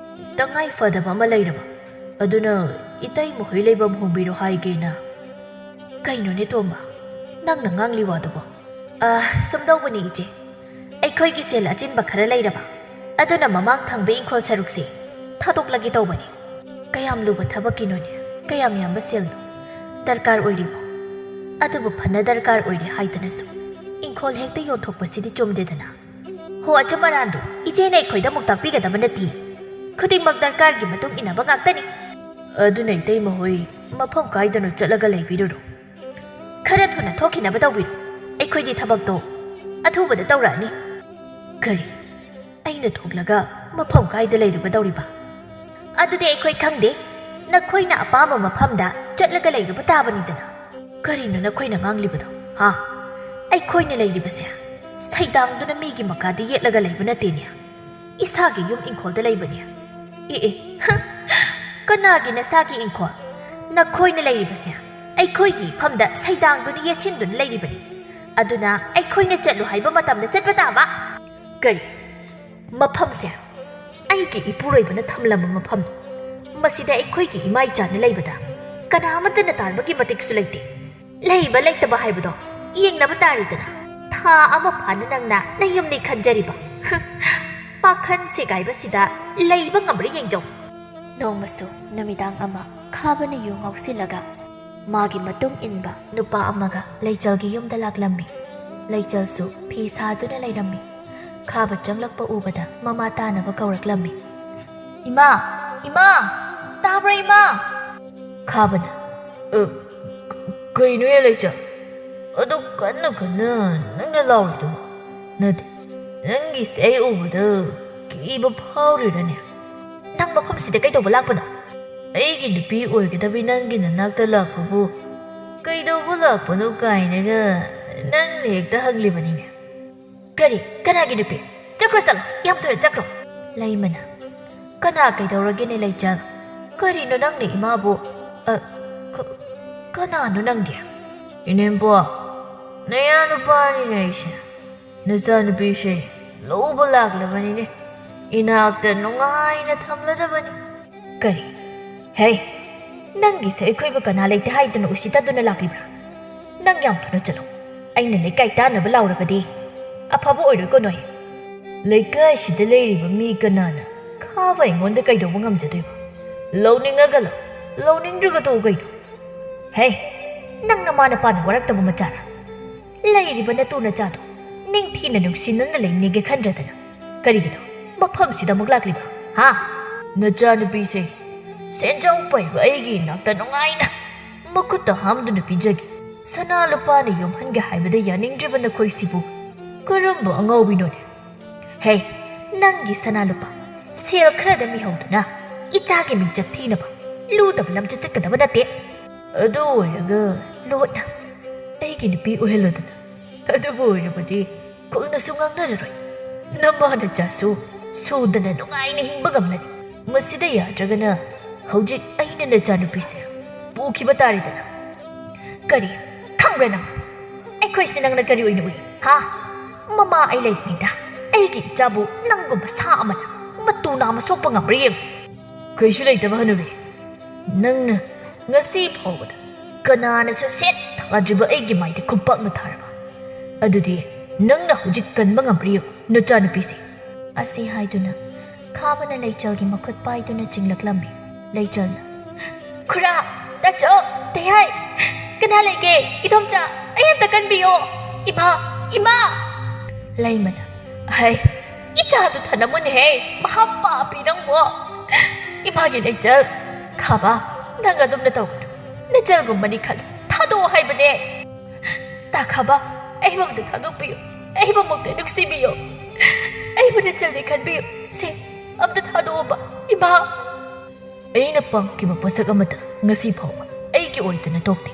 ꯇꯉꯥꯏ ꯐꯗꯕ ꯑꯃ ꯂꯩꯔꯕ, ꯑꯗꯨꯅ ꯏꯇꯩꯃ ꯍꯣꯏ ꯂꯩꯐꯝ ꯍꯣꯡꯕꯤꯔꯣ ꯍꯥꯏꯒꯦꯅ꯫" "ꯀꯩꯅꯣꯅꯦ ꯇꯣꯝꯕ, ꯅꯪꯅ ꯉꯥꯡꯂꯤ ꯋꯥꯗꯨꯕꯣ?" "ꯑ, ꯁꯨꯝ ꯇꯧꯕꯅꯤ ꯏꯆꯦ, ꯑꯩꯈꯣꯏꯒꯤ ꯁꯦꯜ ꯑꯆꯤꯟꯕ ꯈꯔ ꯂꯩꯔꯕ, ꯑꯗꯨꯅ ꯃꯃꯥꯡ ꯊꯪꯕ ꯏꯪꯈꯣꯜ ꯁꯔꯨꯛꯁꯦ ꯊꯥꯗꯣꯛꯂꯒꯦ ꯇꯧꯕꯅꯤ꯫" "ꯀꯌꯥꯝ ꯂꯨꯕ ꯊꯕꯛꯀꯤꯅꯣꯅꯦ, ꯀꯌꯥꯝ ꯌꯥꯝꯕ ꯁꯦꯜꯅꯣ ꯗꯔꯀꯥꯔ ꯑꯣꯏꯔꯤꯕꯣ?" "ꯑꯗꯨꯕꯨ ꯐꯅ ꯗꯔꯀꯥꯔ ꯑꯣꯏꯔꯦ ꯍꯥꯏꯗꯅꯁꯨ ꯏꯪꯈꯣꯜ ꯍꯦꯛꯇ ꯌꯣꯟꯊꯣꯛꯄꯁꯤꯗꯤ ꯆꯨꯝꯗꯦꯗꯅ꯫" "ꯍꯣ, ꯑꯆꯨꯝ ꯑꯔꯥꯟꯗꯣ ꯏꯆꯦꯅ ꯑꯩꯈꯣꯏꯗ ꯑꯃꯨꯛ ꯇꯥꯛꯄꯤꯒꯗꯕ ꯅꯠꯇꯦ, ꯈꯨꯗꯤꯡꯃꯛ ꯗꯔꯀꯥꯔꯒꯤ ꯃꯇꯨꯡ ꯏꯟꯅꯕ ꯉꯥꯛꯇꯅꯤ꯫" "ꯑꯗꯨꯅ ꯏꯇꯩꯃ ꯍꯣꯏ ꯃꯐꯝ ꯀꯥꯏꯗꯅꯣ ꯆꯠꯂꯒ ꯂꯩꯕꯤꯔꯨꯔꯣ꯫ ꯈꯔ ꯊꯨꯅ ꯊꯣꯛꯈꯤꯅꯕ ꯇꯧꯕꯤꯔꯣ, ꯑꯩꯈꯣꯏꯗꯤ ꯊꯕꯛꯇꯣ ꯑꯊꯨꯕꯗ ꯇꯧꯔꯛꯑꯅꯤ꯫" "ꯀꯔꯤ? ꯑꯩꯅ ꯊꯣꯛꯂꯒ ꯃꯐꯝ ꯀꯥꯏꯗ ꯂꯩꯔꯨꯒꯗꯧꯔꯤꯕ?" "ꯑꯗꯨꯗꯤ ꯑꯩꯈꯣꯏ ꯈꯪꯗꯦ, ꯅꯈꯣꯏꯅ ꯑꯄꯥꯝꯕ ꯃꯐꯝꯗ ꯆꯠꯂꯒ ꯂꯩꯔꯨꯕ ꯇꯥꯕꯅꯤꯗꯅ꯫" "ꯀꯔꯤꯅꯣ ꯅꯈꯣꯏꯅ ꯉꯥꯡꯂꯤꯕꯗꯣ, ꯍꯥ? ꯑꯩꯈꯣꯏꯅ ꯂꯩꯔꯤꯕꯁꯦ ꯁꯩꯗꯥꯡꯗꯨꯅ ꯃꯤꯒꯤ ꯃꯀꯥꯗ ꯌꯦꯠꯂꯒ ꯂꯩꯕ ꯅꯠꯇꯦꯅꯦ, ꯏꯁꯥꯒꯤ ꯌꯨꯝ ꯏꯪꯈꯣꯜꯗ ꯂꯩꯕꯅꯦ꯫" "ꯑꯦ ꯑꯦ, ꯍ, ꯀꯅꯥꯒꯤ ꯅꯁꯥꯒꯤ ꯏꯪꯈꯣꯜ? ꯅꯈꯣꯏꯅ ꯂꯩꯔꯤꯕꯁꯦ ꯑꯩꯈꯣꯏꯒꯤ ꯏꯐꯝꯗ ꯁꯩꯗꯥꯡꯗꯨꯅ ꯌꯦꯠꯁꯤꯟꯗꯨꯅ ꯂꯩꯔꯤꯕꯅꯤ, ꯑꯗꯨꯅ ꯑꯩꯈꯣꯏꯅ ꯆꯠꯂꯨ ꯍꯥꯏꯕ ꯃꯇꯝꯗ ꯆꯠꯄ ꯇꯥꯕ꯫" "ꯀꯔꯤ? ꯃꯐꯝꯁꯦ ꯑꯩꯒꯤ ꯏꯄꯨꯔꯣꯏꯕꯅ ꯊꯝꯂꯝꯕ ꯃꯐꯝꯅꯤ꯫ ꯃꯁꯤꯗ ꯑꯩꯈꯣꯏꯒꯤ ꯏꯃꯥ ꯏꯆꯥꯅ ꯂꯩꯕꯗ ꯀꯅꯥ ꯑꯃꯠꯇꯅ ꯇꯥꯟꯕꯒꯤ ꯃꯇꯤꯛꯁꯨ ꯂꯩꯇꯦ꯫ ꯂꯩꯕ ꯂꯩꯇꯕ ꯍꯥꯏꯕꯗꯣ ꯌꯦꯡꯅꯕ ꯇꯥꯔꯦꯗꯅ꯫ ꯊꯥ ꯑꯃ ꯐꯥꯅ ꯅꯪꯅ ꯅꯌꯨꯝꯅꯤ ꯈꯟꯖꯔꯤꯕ ꯄꯥꯈꯟ ꯁꯦꯒꯥꯏꯕꯁꯤꯗ ꯂꯩꯕ ꯉꯝꯕ꯭ꯔꯥ ꯌꯦꯡꯖꯧ꯫ ꯅꯣꯡꯃꯁꯨ ꯅꯨꯃꯤꯗꯥꯡ ꯑꯃ ꯈꯥꯕꯅ ꯌꯨ ꯉꯥꯎꯁꯤꯜꯂꯒ ꯃꯥꯒꯤ ꯃꯇꯨꯡ ꯏꯟꯕ ꯅꯨꯄꯥ ꯑꯃꯒ ꯂꯩꯆꯜꯒꯤ ꯌꯨꯝꯗ ꯂꯥꯛꯂꯝꯃꯤ꯫ ꯂꯩꯆꯜꯁꯨ ꯐꯤ ꯁꯥꯗꯨꯅ ꯂꯩꯔꯝꯃꯤ꯫ ꯈꯥꯕ ꯆꯪꯂꯛꯄ ꯎꯕꯗ ꯃꯃꯥ ꯇꯥꯅꯕ ꯀꯧꯔꯛꯂꯝꯃꯤ꯫ "ꯏꯃꯥ! ꯏꯃꯥ! ꯇꯥꯕ꯭ꯔꯥ, ꯏꯃꯥ?" ꯈꯥꯕꯅ, "ꯑ, ꯀ-, ꯀꯩꯅꯣ, ꯂꯩꯆꯥ? ꯑꯗꯨ ꯀꯟꯅ ꯀꯟꯅ ꯅꯪꯅ ꯂꯥꯎꯔꯤꯗꯨꯕꯨ? ꯅꯠꯇꯦ, ꯅꯪꯒꯤꯁꯦ ꯑꯩ ꯎꯕꯗ ꯀꯤꯕ ꯐꯥꯎꯔꯤꯔꯅꯦ? ꯅꯪ ꯃꯐꯝꯁꯤꯗ ꯀꯩꯗꯧꯕ ꯂꯥꯛꯄꯅꯣ?" "ꯑꯩꯒꯤ ꯅꯨꯄꯤ ꯑꯣꯏꯒꯗꯕꯤ ꯅꯪꯒꯤ ꯅꯅꯥꯛꯇ ꯂꯥꯛꯄꯕꯨ ꯀꯩꯗꯧꯕ ꯂꯥꯛꯄꯅꯣ ꯀꯥꯏꯅꯒ ꯅꯪꯅ ꯍꯦꯛꯇ ꯍꯪꯂꯤꯕꯅꯤꯅꯦ꯫" "ꯀꯔꯤ? ꯀꯅꯥꯒꯤ ꯅꯨꯄꯤ? ꯆꯠꯈ꯭ꯔꯣ ꯆꯠꯂꯣ, ꯌꯥꯝ ꯊꯨꯅ ꯆꯠꯈ꯭ꯔꯣ꯫" ꯂꯩꯃꯅ, "ꯀꯅꯥ ꯀꯩꯗꯧꯔꯒꯦꯅꯦ ꯂꯩꯆꯜ? ꯀꯔꯤꯅꯣ ꯅꯪꯅ ꯏꯃꯥꯕꯨ, ꯑ, ꯀ-, ꯀꯅꯥꯅꯣ ꯅꯪꯗꯤ?" "ꯏꯅꯦꯝꯕꯣꯛ, ꯅꯌꯥ ꯅꯨꯄꯥꯅꯤꯅꯦ ꯑꯩꯁꯦ꯫ ꯅꯆꯥꯅꯨꯄꯤꯁꯦ ꯂꯧꯕ ꯂꯥꯛꯂꯕꯅꯤꯅꯦ꯫ ꯏꯅꯥꯛꯇ ꯅꯨꯡꯉꯥꯏꯅ ꯊꯝꯂꯗꯕꯅꯤ꯫" "ꯀꯔꯤ? ꯍꯦ, ꯅꯪꯒꯤꯁꯦ ꯑꯩꯈꯣꯏꯕꯨ ꯀꯅꯥ ꯂꯩꯇꯦ ꯍꯥꯏꯗꯨꯅ ꯎꯁꯤꯠꯇꯗꯨꯅ ꯂꯥꯛꯂꯤꯕ꯭ꯔꯥ? ꯅꯪ ꯌꯥꯝ ꯊꯨꯅ ꯆꯠꯂꯣ꯫ ꯑꯩꯅ ꯂꯩꯀꯥꯏ ꯇꯥꯟꯅꯕ ꯂꯥꯎꯔꯕꯗꯤ ꯑꯐꯕ ꯑꯣꯏꯔꯣꯏꯀꯣ ꯅꯣꯏ꯫ ꯂꯩꯀꯥꯏꯁꯤꯗ ꯂꯩꯔꯤꯕ ꯃꯤ ꯀꯅꯥꯅ ꯈꯥꯕ ꯑꯩꯉꯣꯟꯗ ꯀꯩꯗꯧꯕ ꯉꯝꯖꯗꯣꯏꯕ? ꯂꯧꯅꯤꯡꯉꯒ ꯂꯧ, ꯂꯧꯅꯤꯡꯗ꯭ꯔꯒ ꯇꯣꯛꯎ ꯀꯩꯅꯣ꯫ ꯍꯦ, ꯅꯪ ꯅꯃꯥ ꯅꯄꯥꯅ ꯋꯥꯔꯛꯇꯕ ꯃꯆꯥꯔꯥ? ꯂꯩꯔꯤꯕ ꯅꯇꯨ ꯅꯆꯥꯗꯣ ꯅꯤꯡꯊꯤꯅ ꯅꯨꯡꯁꯤꯅꯅ ꯂꯩꯅꯤꯡꯒꯦ ꯈꯟꯗ꯭ꯔꯗꯅ ꯀꯔꯤꯒꯤꯅꯣ ꯃꯐꯝꯁꯤꯗ ꯑꯃꯨꯛ ꯂꯥꯛꯂꯤꯕ? ꯍꯥ? ꯅꯆꯥꯅꯨꯄꯤꯁꯦ ꯁꯦꯟꯖꯥꯎ ꯄꯥꯏꯕ ꯑꯩꯒꯤ ꯏꯅꯥꯛꯇ ꯅꯨꯡꯉꯥꯏꯅ ꯃꯈꯨꯠꯇ ꯍꯥꯝꯗꯨꯅ ꯄꯤꯖꯒꯦ꯫ ꯁꯅꯥ ꯂꯨꯄꯥꯅ ꯌꯣꯝꯍꯟꯒꯦ ꯍꯥꯏꯕꯗ ꯌꯥꯅꯤꯡꯗ꯭ꯔꯤꯕ ꯅꯈꯣꯏꯁꯤꯕꯨ ꯀꯔꯝꯕ ꯑꯉꯥꯎꯕꯤꯅꯣꯅꯦ? ꯍꯦ, ꯅꯪꯒꯤ ꯁꯅꯥ ꯂꯨꯄꯥ ꯁꯦꯜ ꯈꯔꯗ ꯃꯤꯍꯧꯗꯨꯅ ꯏꯆꯥꯒꯤ ꯃꯤꯡꯆꯠ ꯊꯤꯅꯕ ꯂꯨꯗꯕ ꯂꯝꯆꯠ ꯆꯠꯀꯗꯕ ꯅꯠꯇꯦ꯫ ꯑꯗꯨ ꯑꯣꯏꯔꯒ ꯂꯣꯠꯅ ꯑꯩꯒꯤ ꯅꯨꯄꯤ ꯑꯣꯏꯍꯜꯂꯗꯅ꯫ ꯑꯗꯨꯕꯨ ꯑꯣꯏꯔꯕꯗꯤ ꯈꯨꯜꯅꯁꯨ ꯉꯥꯡꯅꯔꯔꯣꯏ꯫ ꯅꯃꯥ ꯅꯆꯥꯁꯨ ꯁꯨꯗꯅ ꯅꯨꯡꯉꯥꯏꯅ ꯍꯤꯡꯕ ꯉꯝꯂꯅꯤ꯫ ꯃꯁꯤꯗ ꯌꯥꯗ꯭ꯔꯒꯅ ꯍꯧꯖꯤꯛ ꯑꯩꯅ ꯅꯆꯥꯅꯨꯄꯤꯁꯦ ꯄꯨꯈꯤꯕ ꯇꯥꯔꯦꯗꯅ꯫" "ꯀꯔꯤ? ꯈꯪꯕ꯭ꯔꯥ ꯅꯪ? ꯑꯩꯈꯣꯏꯁꯦ ꯅꯪꯅ ꯀꯔꯤ ꯑꯣꯏꯅ ꯎꯏ? ꯍꯥ? ꯃꯃꯥ ꯑꯩ ꯂꯩꯔꯤꯉꯩꯗ ꯑꯩꯒꯤ ꯏꯆꯥꯕꯨ ꯅꯪꯒꯨꯝꯕ ꯁꯥ ꯑꯃꯅ ꯃꯇꯨ ꯅꯥꯝꯃ ꯁꯣꯛꯄ ꯉꯝꯕ꯭ꯔꯥ ꯌꯦꯡꯉꯨ꯫ ꯀꯩꯁꯨ ꯂꯩꯇꯕ ꯍꯅꯨꯕꯤ, ꯅꯪꯅ ꯉꯁꯤ ꯐꯥꯎꯕꯗ ꯀꯅꯥꯅꯁꯨ ꯁꯦꯠ ꯊꯥꯗ꯭ꯔꯤꯕ ꯑꯩꯒꯤ ꯃꯥꯏꯗ ꯈꯨꯄꯥꯛꯅ ꯊꯥꯔꯕ, ꯑꯗꯨꯗꯤ ꯅꯪꯅ ꯍꯧꯖꯤꯛ ꯀꯟꯕ ꯉꯝꯕ꯭ꯔꯥ ꯌꯦꯡꯉꯨ ꯅꯆꯥꯅꯨꯄꯤꯁꯦ꯫ ꯑꯁꯤ ꯍꯥꯏꯗꯨꯅ ꯈꯥꯕꯅ ꯂꯩꯆꯜꯒꯤ ꯃꯈꯨꯠ ꯄꯥꯏꯗꯨꯅ ꯆꯤꯡꯂꯛꯂꯝꯃꯤ꯫ ꯂꯩꯆꯜꯅ, "ꯈꯨꯔꯥ, ꯇꯥꯆꯧ, ꯇꯦꯍꯥꯏ, ꯀꯅꯥ ꯂꯩꯒꯦ? ꯏꯗꯣꯝꯆꯥ, ꯑꯩ ꯑꯝꯇ ꯀꯟꯕꯤꯌꯣ꯫ ꯏꯃꯥ, ꯏꯃꯥ!" ꯂꯩꯃꯅ, "ꯍꯩ, ꯏꯆꯥꯗꯨ ꯊꯅꯝꯃꯨꯅꯦꯍꯦ, ꯃꯍꯥ ꯄꯥꯄꯤ ꯅꯪꯕꯣ꯫ ꯏꯃꯥꯒꯤ ꯂꯩꯆꯜ, ꯈꯥꯕ, ꯅꯪ ꯑꯗꯨꯝꯅ ꯇꯧꯒꯅꯨ꯫ ꯂꯩꯆꯜꯒꯨꯝꯕꯅꯤ ꯈꯜꯂꯨ, ꯊꯥꯗꯣꯛꯑꯣ ꯍꯥꯏꯕꯅꯦ꯫ ꯇꯥ ꯈꯥꯕ, ꯑꯩꯕꯨ ꯑꯝꯇ ꯊꯥꯗꯣꯛꯄꯤꯌꯨ, ꯑꯩꯕꯨ ꯑꯃꯨꯛꯇ ꯅꯨꯡꯁꯤꯕꯤꯌꯨ, ꯑꯩꯕꯨ ꯂꯩꯆꯜꯅꯤ ꯈꯟꯕꯤꯌꯨ꯫ ꯁꯦ, ꯑꯝꯇ ꯊꯥꯗꯣꯛꯑꯣꯕ, ꯏꯃꯥ꯫" ꯑꯩꯅ ꯄꯥꯝꯈꯤꯕ ꯄꯣꯠꯁꯛ ꯑꯃꯠꯇ ꯉꯁꯤ ꯐꯥꯎꯕ ꯑꯩꯒꯤ ꯑꯣꯏꯗꯅ ꯇꯣꯛꯇꯦ꯫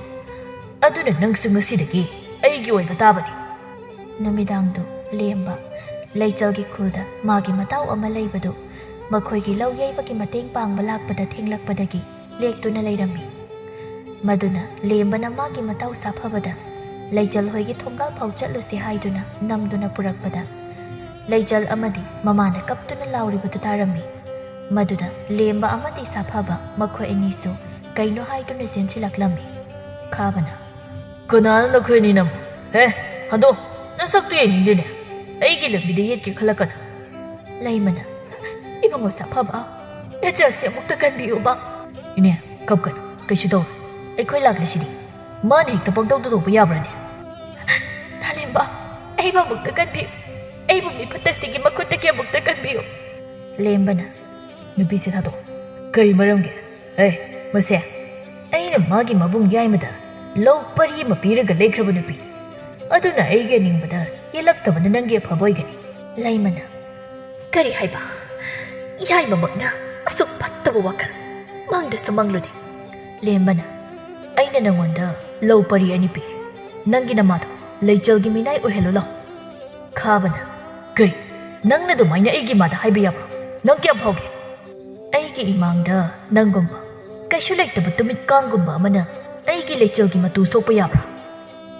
ꯑꯗꯨꯅ ꯅꯪꯁꯨ ꯉꯁꯤꯗꯒꯤ ꯑꯩꯒꯤ ꯑꯣꯏꯕ ꯇꯥꯕꯅꯤ꯫ ꯅꯨꯃꯤꯗꯥꯡꯗꯨ ꯂꯦꯝꯕ ꯂꯩꯆꯜꯒꯤ ꯈꯨꯜꯗ ꯃꯥꯒꯤ ꯃꯇꯥꯎ ꯑꯃ ꯂꯩꯕꯗꯨ ꯃꯈꯣꯏꯒꯤ ꯂꯧ ꯌꯩꯕꯒꯤ ꯃꯇꯦꯡ ꯄꯥꯡꯕ ꯂꯥꯛꯄꯗ ꯊꯦꯡꯂꯛꯄꯗꯒꯤ ꯂꯦꯛꯇꯨꯅ ꯂꯩꯔꯝꯃꯤ꯫ ꯃꯗꯨꯅ ꯂꯦꯝꯕꯅ ꯃꯥꯒꯤ ꯃꯇꯥꯎ ꯁꯥꯐꯕꯗ ꯂꯩꯆꯜ ꯍꯣꯏꯒꯤ ꯊꯣꯡꯒꯥꯜ ꯐꯥꯎ ꯆꯠꯂꯨꯁꯤ ꯍꯥꯏꯗꯨꯅ ꯅꯝꯗꯨꯅ ꯄꯨꯔꯛꯄꯗ, ꯂꯩꯆꯜ ꯑꯃꯗꯤ ꯃꯃꯥꯅ ꯀꯞꯇꯨꯅ ꯂꯥꯎꯔꯤꯕꯗꯨ ꯇꯥꯔꯝꯃꯤ꯫ ꯃꯗꯨꯗ ꯂꯦꯝꯕ ꯑꯃꯗꯤ ꯁꯥꯐꯕ ꯃꯈꯣꯏ ꯑꯅꯤꯁꯨ ꯀꯩꯅꯣ ꯍꯥꯏꯗꯨꯅ ꯆꯦꯟꯁꯤꯜꯂꯛꯂꯝꯃꯤ꯫ ꯈꯥꯕꯅ, "ꯀꯅꯥꯅꯣ ꯅꯈꯣꯏ ꯑꯅꯤꯅ ꯑꯃꯨꯛ? ꯍꯦ, ꯍꯟꯗꯣ, ꯅꯁꯛꯇꯨ ꯌꯦꯡꯅꯤꯡꯗꯦꯅꯦ꯫ ꯑꯩꯒꯤ ꯂꯝꯕꯤꯗ ꯌꯦꯠꯀꯦ ꯈꯜꯂꯛꯀꯅꯨ꯫" ꯂꯩꯃꯅ, "ꯏꯕꯨꯡꯉꯣ ꯁꯥꯐꯕ, ꯂꯩꯆꯜꯁꯦ ꯑꯃꯨꯛꯇ ꯀꯟꯕꯤꯌꯨꯕ꯫" "ꯏꯅꯦ, ꯀꯞꯀꯅꯨ, ꯀꯩꯁꯨ ꯇꯧꯔꯣꯏ꯫ ꯑꯩꯈꯣꯏ ꯂꯥꯛꯂꯤꯁꯤꯗꯤ꯫ ꯃꯥꯅ ꯍꯦꯛꯇ ꯄꯪꯇꯧꯗ ꯇꯧꯕ ꯌꯥꯕ꯭ꯔꯥꯅꯦ?" "ꯊꯥꯂꯦꯝꯕ, ꯑꯩꯕꯨ ꯑꯃꯨꯛꯇ ꯀꯟꯕꯤꯌꯨ꯫ ꯑꯩꯕꯨ ꯃꯤ ꯐꯠꯇꯁꯤꯡꯒꯤ ꯃꯈꯨꯠꯇꯒꯤ ꯑꯃꯨꯛꯇ ꯀꯟꯕꯤꯌꯨ꯫" ꯂꯦꯝꯕꯅ, "ꯅꯨꯄꯤꯁꯦ ꯊꯥꯗꯣꯛꯑꯣ꯫ ꯀꯔꯤ ꯃꯔꯝꯒꯤ? ꯑꯦ, ꯃꯁꯦ, ꯑꯩꯅ ꯃꯥꯒꯤ ꯃꯕꯨꯡ ꯌꯥꯏꯃꯗ ꯂꯧ ꯄꯔꯤ ꯑꯃ ꯄꯤꯔꯒ ꯂꯩꯈ꯭ꯔꯕ ꯅꯨꯄꯤ꯫ ꯑꯗꯨꯅ ꯑꯩꯒꯤ ꯑꯅꯤꯡꯕꯗ ꯌꯦꯜꯂꯛꯇꯕꯅ ꯅꯪꯒꯤ ꯑꯐꯕ ꯑꯣꯏꯒꯅꯤ꯫" ꯂꯩꯃꯅ, "ꯀꯔꯤ ꯍꯥꯏꯕ? ꯌꯥꯏꯃꯃꯛꯅ ꯑꯁꯨꯛ ꯐꯠꯇꯕ ꯋꯥꯈꯜ ꯃꯪꯗꯁꯨ ꯃꯪꯂꯨꯗꯦ꯫" ꯂꯦꯝꯕꯅ, "ꯑꯩꯅ ꯅꯪꯉꯣꯟꯗ ꯂꯧ ꯄꯔꯤ ꯑꯅꯤ ꯄꯤ꯫ ꯅꯪꯒꯤ ꯅꯃꯥꯗꯣ ꯂꯩꯆꯜꯒꯤ ꯃꯤꯅꯥꯏ ꯑꯣꯏꯍꯜꯂꯨ ꯂꯥꯎ꯫" ꯈꯥꯕꯅ, "ꯀꯔꯤ? ꯅꯪꯅ ꯑꯗꯨꯃꯥꯏꯅ ꯑꯩꯒꯤ ꯏꯃꯥꯗ ꯍꯥꯏꯕ ꯌꯥꯕ꯭ꯔꯣ? ꯅꯪ ꯀꯌꯥꯝ ꯐꯥꯎꯒꯦ? ꯑꯩꯒꯤ ꯏꯃꯥꯡꯗ ꯅꯪꯒꯨꯝꯕ ꯀꯩꯁꯨ ꯂꯩꯇꯕ ꯇꯨꯃꯤꯠ ꯀꯥꯡꯒꯨꯝꯕ ꯑꯃꯅ ꯑꯩꯒꯤ ꯂꯩꯆꯜꯒꯤ ꯃꯇꯨ ꯁꯣꯛꯄ ꯌꯥꯕ꯭ꯔꯥ?"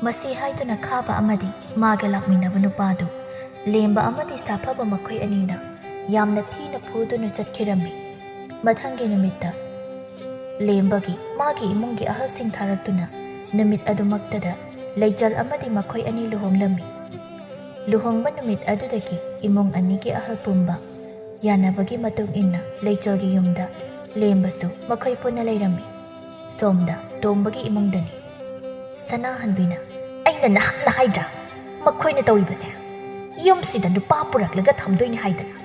ꯃꯁꯤ ꯍꯥꯏꯗꯨꯅ ꯈꯥꯕ ꯑꯃꯗꯤ ꯃꯥꯒ ꯂꯥꯛꯃꯤꯟꯅꯕ ꯅꯨꯄꯥꯗꯨ ꯂꯦꯝꯕ ꯑꯃꯗꯤ ꯁꯥꯐꯕ ꯃꯈꯣꯏ ꯑꯅꯤꯅ ꯌꯥꯝꯅ ꯊꯤꯅ ꯐꯨꯗꯨꯅ ꯆꯠꯈꯤꯔꯝꯃꯤ꯫ ꯃꯊꯪꯒꯤ ꯅꯨꯃꯤꯠꯇ ꯂꯦꯝꯕꯒꯤ ꯃꯥꯒꯤ ꯏꯃꯨꯡꯒꯤ ꯑꯍꯜꯁꯤꯡ ꯊꯥꯔꯛꯇꯨꯅ ꯅꯨꯃꯤꯠ ꯑꯗꯨꯃꯛꯇꯗ ꯂꯩꯆꯜ ꯑꯃꯗꯤ ꯃꯈꯣꯏ ꯑꯅꯤ ꯂꯨꯍꯣꯡꯂꯝꯃꯤ꯫ ꯂꯨꯍꯣꯡꯕ ꯅꯨꯃꯤꯠ ꯑꯗꯨꯗꯒꯤ ꯏꯃꯨꯡ ꯑꯅꯤꯒꯤ ꯑꯍꯜ ꯄꯨꯝꯕ ꯌꯥꯅꯕꯒꯤ ꯃꯇꯨꯡ ꯏꯟꯅ ꯂꯩꯆꯜꯒꯤ ꯌꯨꯝꯗ ꯂꯦꯝꯕꯁꯨ ꯃꯈꯣꯏ ꯄꯨꯟꯅ ꯂꯩꯔꯝꯃꯤ꯫ ꯁꯣꯝꯗ ꯇꯣꯝꯕꯒꯤ ꯏꯃꯨꯡꯗꯅꯤ꯫ ꯁꯅꯥꯍꯟꯕꯤꯅ, "ꯑꯩꯅ ꯅꯍꯥꯟꯅ ꯍꯥꯏꯗ꯭ꯔꯥ ꯃꯈꯣꯏꯅ ꯇꯧꯔꯤꯕꯁꯦ? ꯌꯨꯝꯁꯤꯗ ꯅꯨꯄꯥ ꯄꯨꯔꯛꯂꯒ ꯊꯝꯗꯣꯏꯅꯤ ꯍꯥꯏꯗꯅ꯫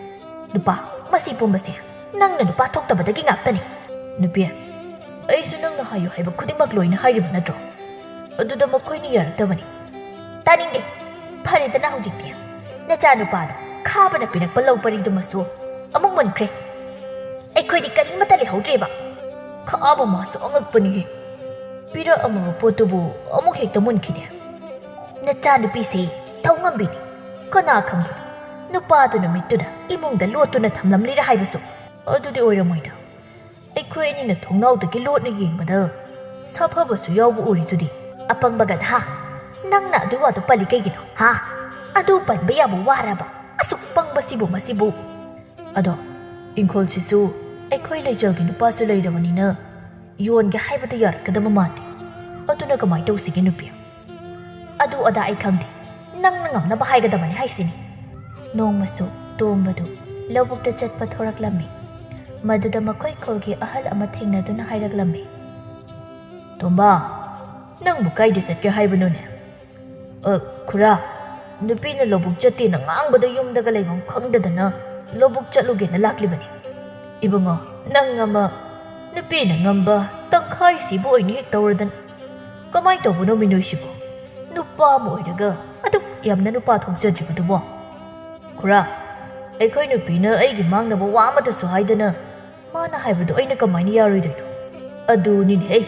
ꯅꯨꯄꯥ, ꯃꯁꯤ ꯄꯨꯝꯕꯁꯦ ꯅꯪꯅ ꯅꯨꯄꯥ ꯊꯣꯛꯇꯕꯗꯒꯤ ꯉꯥꯛꯇꯅꯤ꯫ ꯅꯨꯄꯤ, ꯑꯩꯁꯨ ꯅꯪꯅ ꯍꯥꯏꯌꯨ ꯍꯥꯏꯕ ꯈꯨꯗꯤꯡꯃꯛ ꯂꯣꯏꯅ ꯍꯥꯏꯔꯤꯕ ꯅꯠꯇ꯭ꯔꯣ? ꯑꯗꯨꯗ ꯃꯈꯣꯏꯅ ꯌꯥꯔꯛꯇꯕꯅꯤ꯫ ꯇꯥꯅꯤꯡꯗꯦ꯫ ꯐꯔꯦꯗꯅ ꯍꯧꯖꯤꯛꯇꯤ꯫ ꯅꯆꯥꯅꯨꯄꯥꯗ ꯈꯥꯕꯅ ꯄꯤꯔꯛꯄ ꯂꯧ ꯄꯔꯤꯗꯨꯃꯁꯨ ꯑꯃꯨꯛ ꯃꯨꯟꯈ꯭ꯔꯦ꯫ ꯑꯩꯈꯣꯏꯗꯤ ꯀꯔꯤꯃꯠꯇ ꯂꯩꯍꯧꯗ꯭ꯔꯦꯕ꯫ ꯈꯥꯕ ꯃꯥꯁꯨ ꯑꯉꯛꯄꯅꯤꯍꯦ꯫ ꯄꯤꯔꯛꯑꯝꯃꯕ ꯄꯣꯠꯇꯨꯕꯨ ꯑꯃꯨꯛ ꯍꯦꯛꯇ ꯃꯨꯟꯈꯤꯅꯦ꯫ ꯅꯆꯥꯅꯨꯄꯤꯁꯦ ꯊꯧꯉꯝꯕꯤꯅꯤ꯫ ꯀꯅꯥ ꯈꯪꯕꯅꯣ? ꯅꯨꯄꯥꯗꯨ ꯅꯨꯃꯤꯠꯇꯨꯗ ꯏꯃꯨꯡꯗ ꯂꯣꯠꯇꯨꯅ ꯊꯝꯂꯝꯂꯤꯔ ꯍꯥꯏꯕꯁꯨ꯫ ꯑꯗꯨꯗꯤ ꯑꯣꯏꯔꯝꯃꯣꯏꯗ꯫ ꯑꯩꯈꯣꯏ ꯑꯅꯤꯅ ꯊꯣꯡꯅꯥꯎꯗꯒꯤ ꯂꯣꯠꯅ ꯌꯦꯡꯕꯗ ꯁꯥꯐꯕꯁꯨ ꯌꯥꯎꯕ ꯎꯔꯤꯗꯨꯗꯤ꯫ ꯑꯄꯪꯕ ꯒꯙꯥ! ꯅꯪꯅ ꯑꯗꯨ ꯋꯥꯗꯨ ꯄꯜꯂꯤ ꯀꯩꯒꯤꯅꯣ, ꯍꯥ? ꯑꯗꯨ ꯄꯟꯕ ꯌꯥꯕ ꯋꯥꯔꯕ? ꯑꯁꯨꯛ ꯄꯪꯕꯁꯤꯕꯨ ꯃꯁꯤꯕꯨ! ꯑꯗꯣ ꯏꯪꯈꯣꯜꯁꯤꯁꯨ ꯑꯩꯈꯣꯏ ꯂꯩꯆꯜꯒꯤ ꯅꯨꯄꯥꯁꯨ ꯂꯩꯔꯕꯅꯤꯅ ꯌꯣꯟꯒꯦ ꯍꯥꯏꯕꯗ ꯌꯥꯔꯛꯀꯗꯕ ꯃꯥꯟꯗꯦ꯫ ꯑꯗꯨꯅ ꯀꯃꯥꯏ ꯇꯧꯁꯤꯒꯦ ꯅꯨꯄꯤ? ꯑꯗꯨ ꯑꯗꯥ ꯑꯩ ꯈꯪꯗꯦ꯫ ꯅꯪꯅ ꯉꯝꯅꯕ ꯍꯥꯏꯒꯗꯕꯅꯤ ꯍꯥꯏꯁꯤꯅꯤ꯫ ꯅꯣꯡꯃꯁꯨ ꯇꯣꯝꯕꯗꯨ ꯂꯧꯕꯨꯛꯇ ꯆꯠꯄ ꯊꯣꯔꯛꯂꯝꯃꯤ꯫ ꯃꯗꯨꯗ ꯃꯈꯣꯏ ꯈꯨꯜꯒꯤ ꯑꯍꯜ ꯑꯃ ꯊꯦꯡꯅꯗꯨꯅ ꯍꯥꯏꯔꯛꯂꯝꯃꯤ꯫ "ꯇꯣꯝꯕ, ꯅꯪꯕꯨ ꯀꯥꯏꯗ ꯆꯠꯀꯦ ꯍꯥꯏꯕꯅꯣꯅꯦ?" "ꯑ, ꯈꯨꯔꯥ, ꯅꯨꯄꯤꯅ ꯂꯧꯕꯨꯛ ꯆꯠꯇꯦꯅ ꯉꯥꯡꯕꯗ ꯌꯨꯝꯗꯒ ꯂꯩꯐꯝ ꯈꯪꯗꯗꯅ ꯂꯧꯕꯨꯛ ꯆꯠꯂꯨꯒꯦꯅ ꯂꯥꯛꯂꯤꯕꯅꯤ꯫ ꯏꯕꯨꯡꯉꯣ, ꯅꯪ ꯑꯃ ꯅꯨꯄꯤꯅ ꯉꯝꯕ ꯇꯪꯈꯥꯏ ꯁꯤꯕ ꯑꯣꯏꯅ ꯍꯦꯛ ꯇꯧꯔꯗꯅ꯫ ꯀꯃꯥꯏ ꯇꯧꯕꯅꯣ ꯃꯤ ꯅꯣꯏꯁꯤꯕꯨ? ꯅꯨꯄꯥ ꯑꯃ ꯑꯣꯏꯔꯒ ꯑꯗꯨꯛ ꯌꯥꯝꯅ ꯅꯨꯄꯥ ꯊꯣꯛꯆꯗ꯭ꯔꯤꯕꯗꯨꯕꯣ? ꯈꯨꯔꯥ, ꯑꯩꯈꯣꯏ ꯅꯨꯄꯤꯅ ꯑꯩꯒꯤ ꯃꯥꯡꯅꯕ ꯋꯥ ꯑꯃꯠꯇꯁꯨ ꯍꯥꯏꯗꯅ ꯃꯥꯅ ꯍꯥꯏꯕꯗꯣ ꯑꯩꯅ ꯀꯃꯥꯏꯅ ꯌꯥꯔꯣꯏꯗꯣꯏꯅꯣ? ꯑꯗꯨꯅꯤꯅꯦꯍꯦ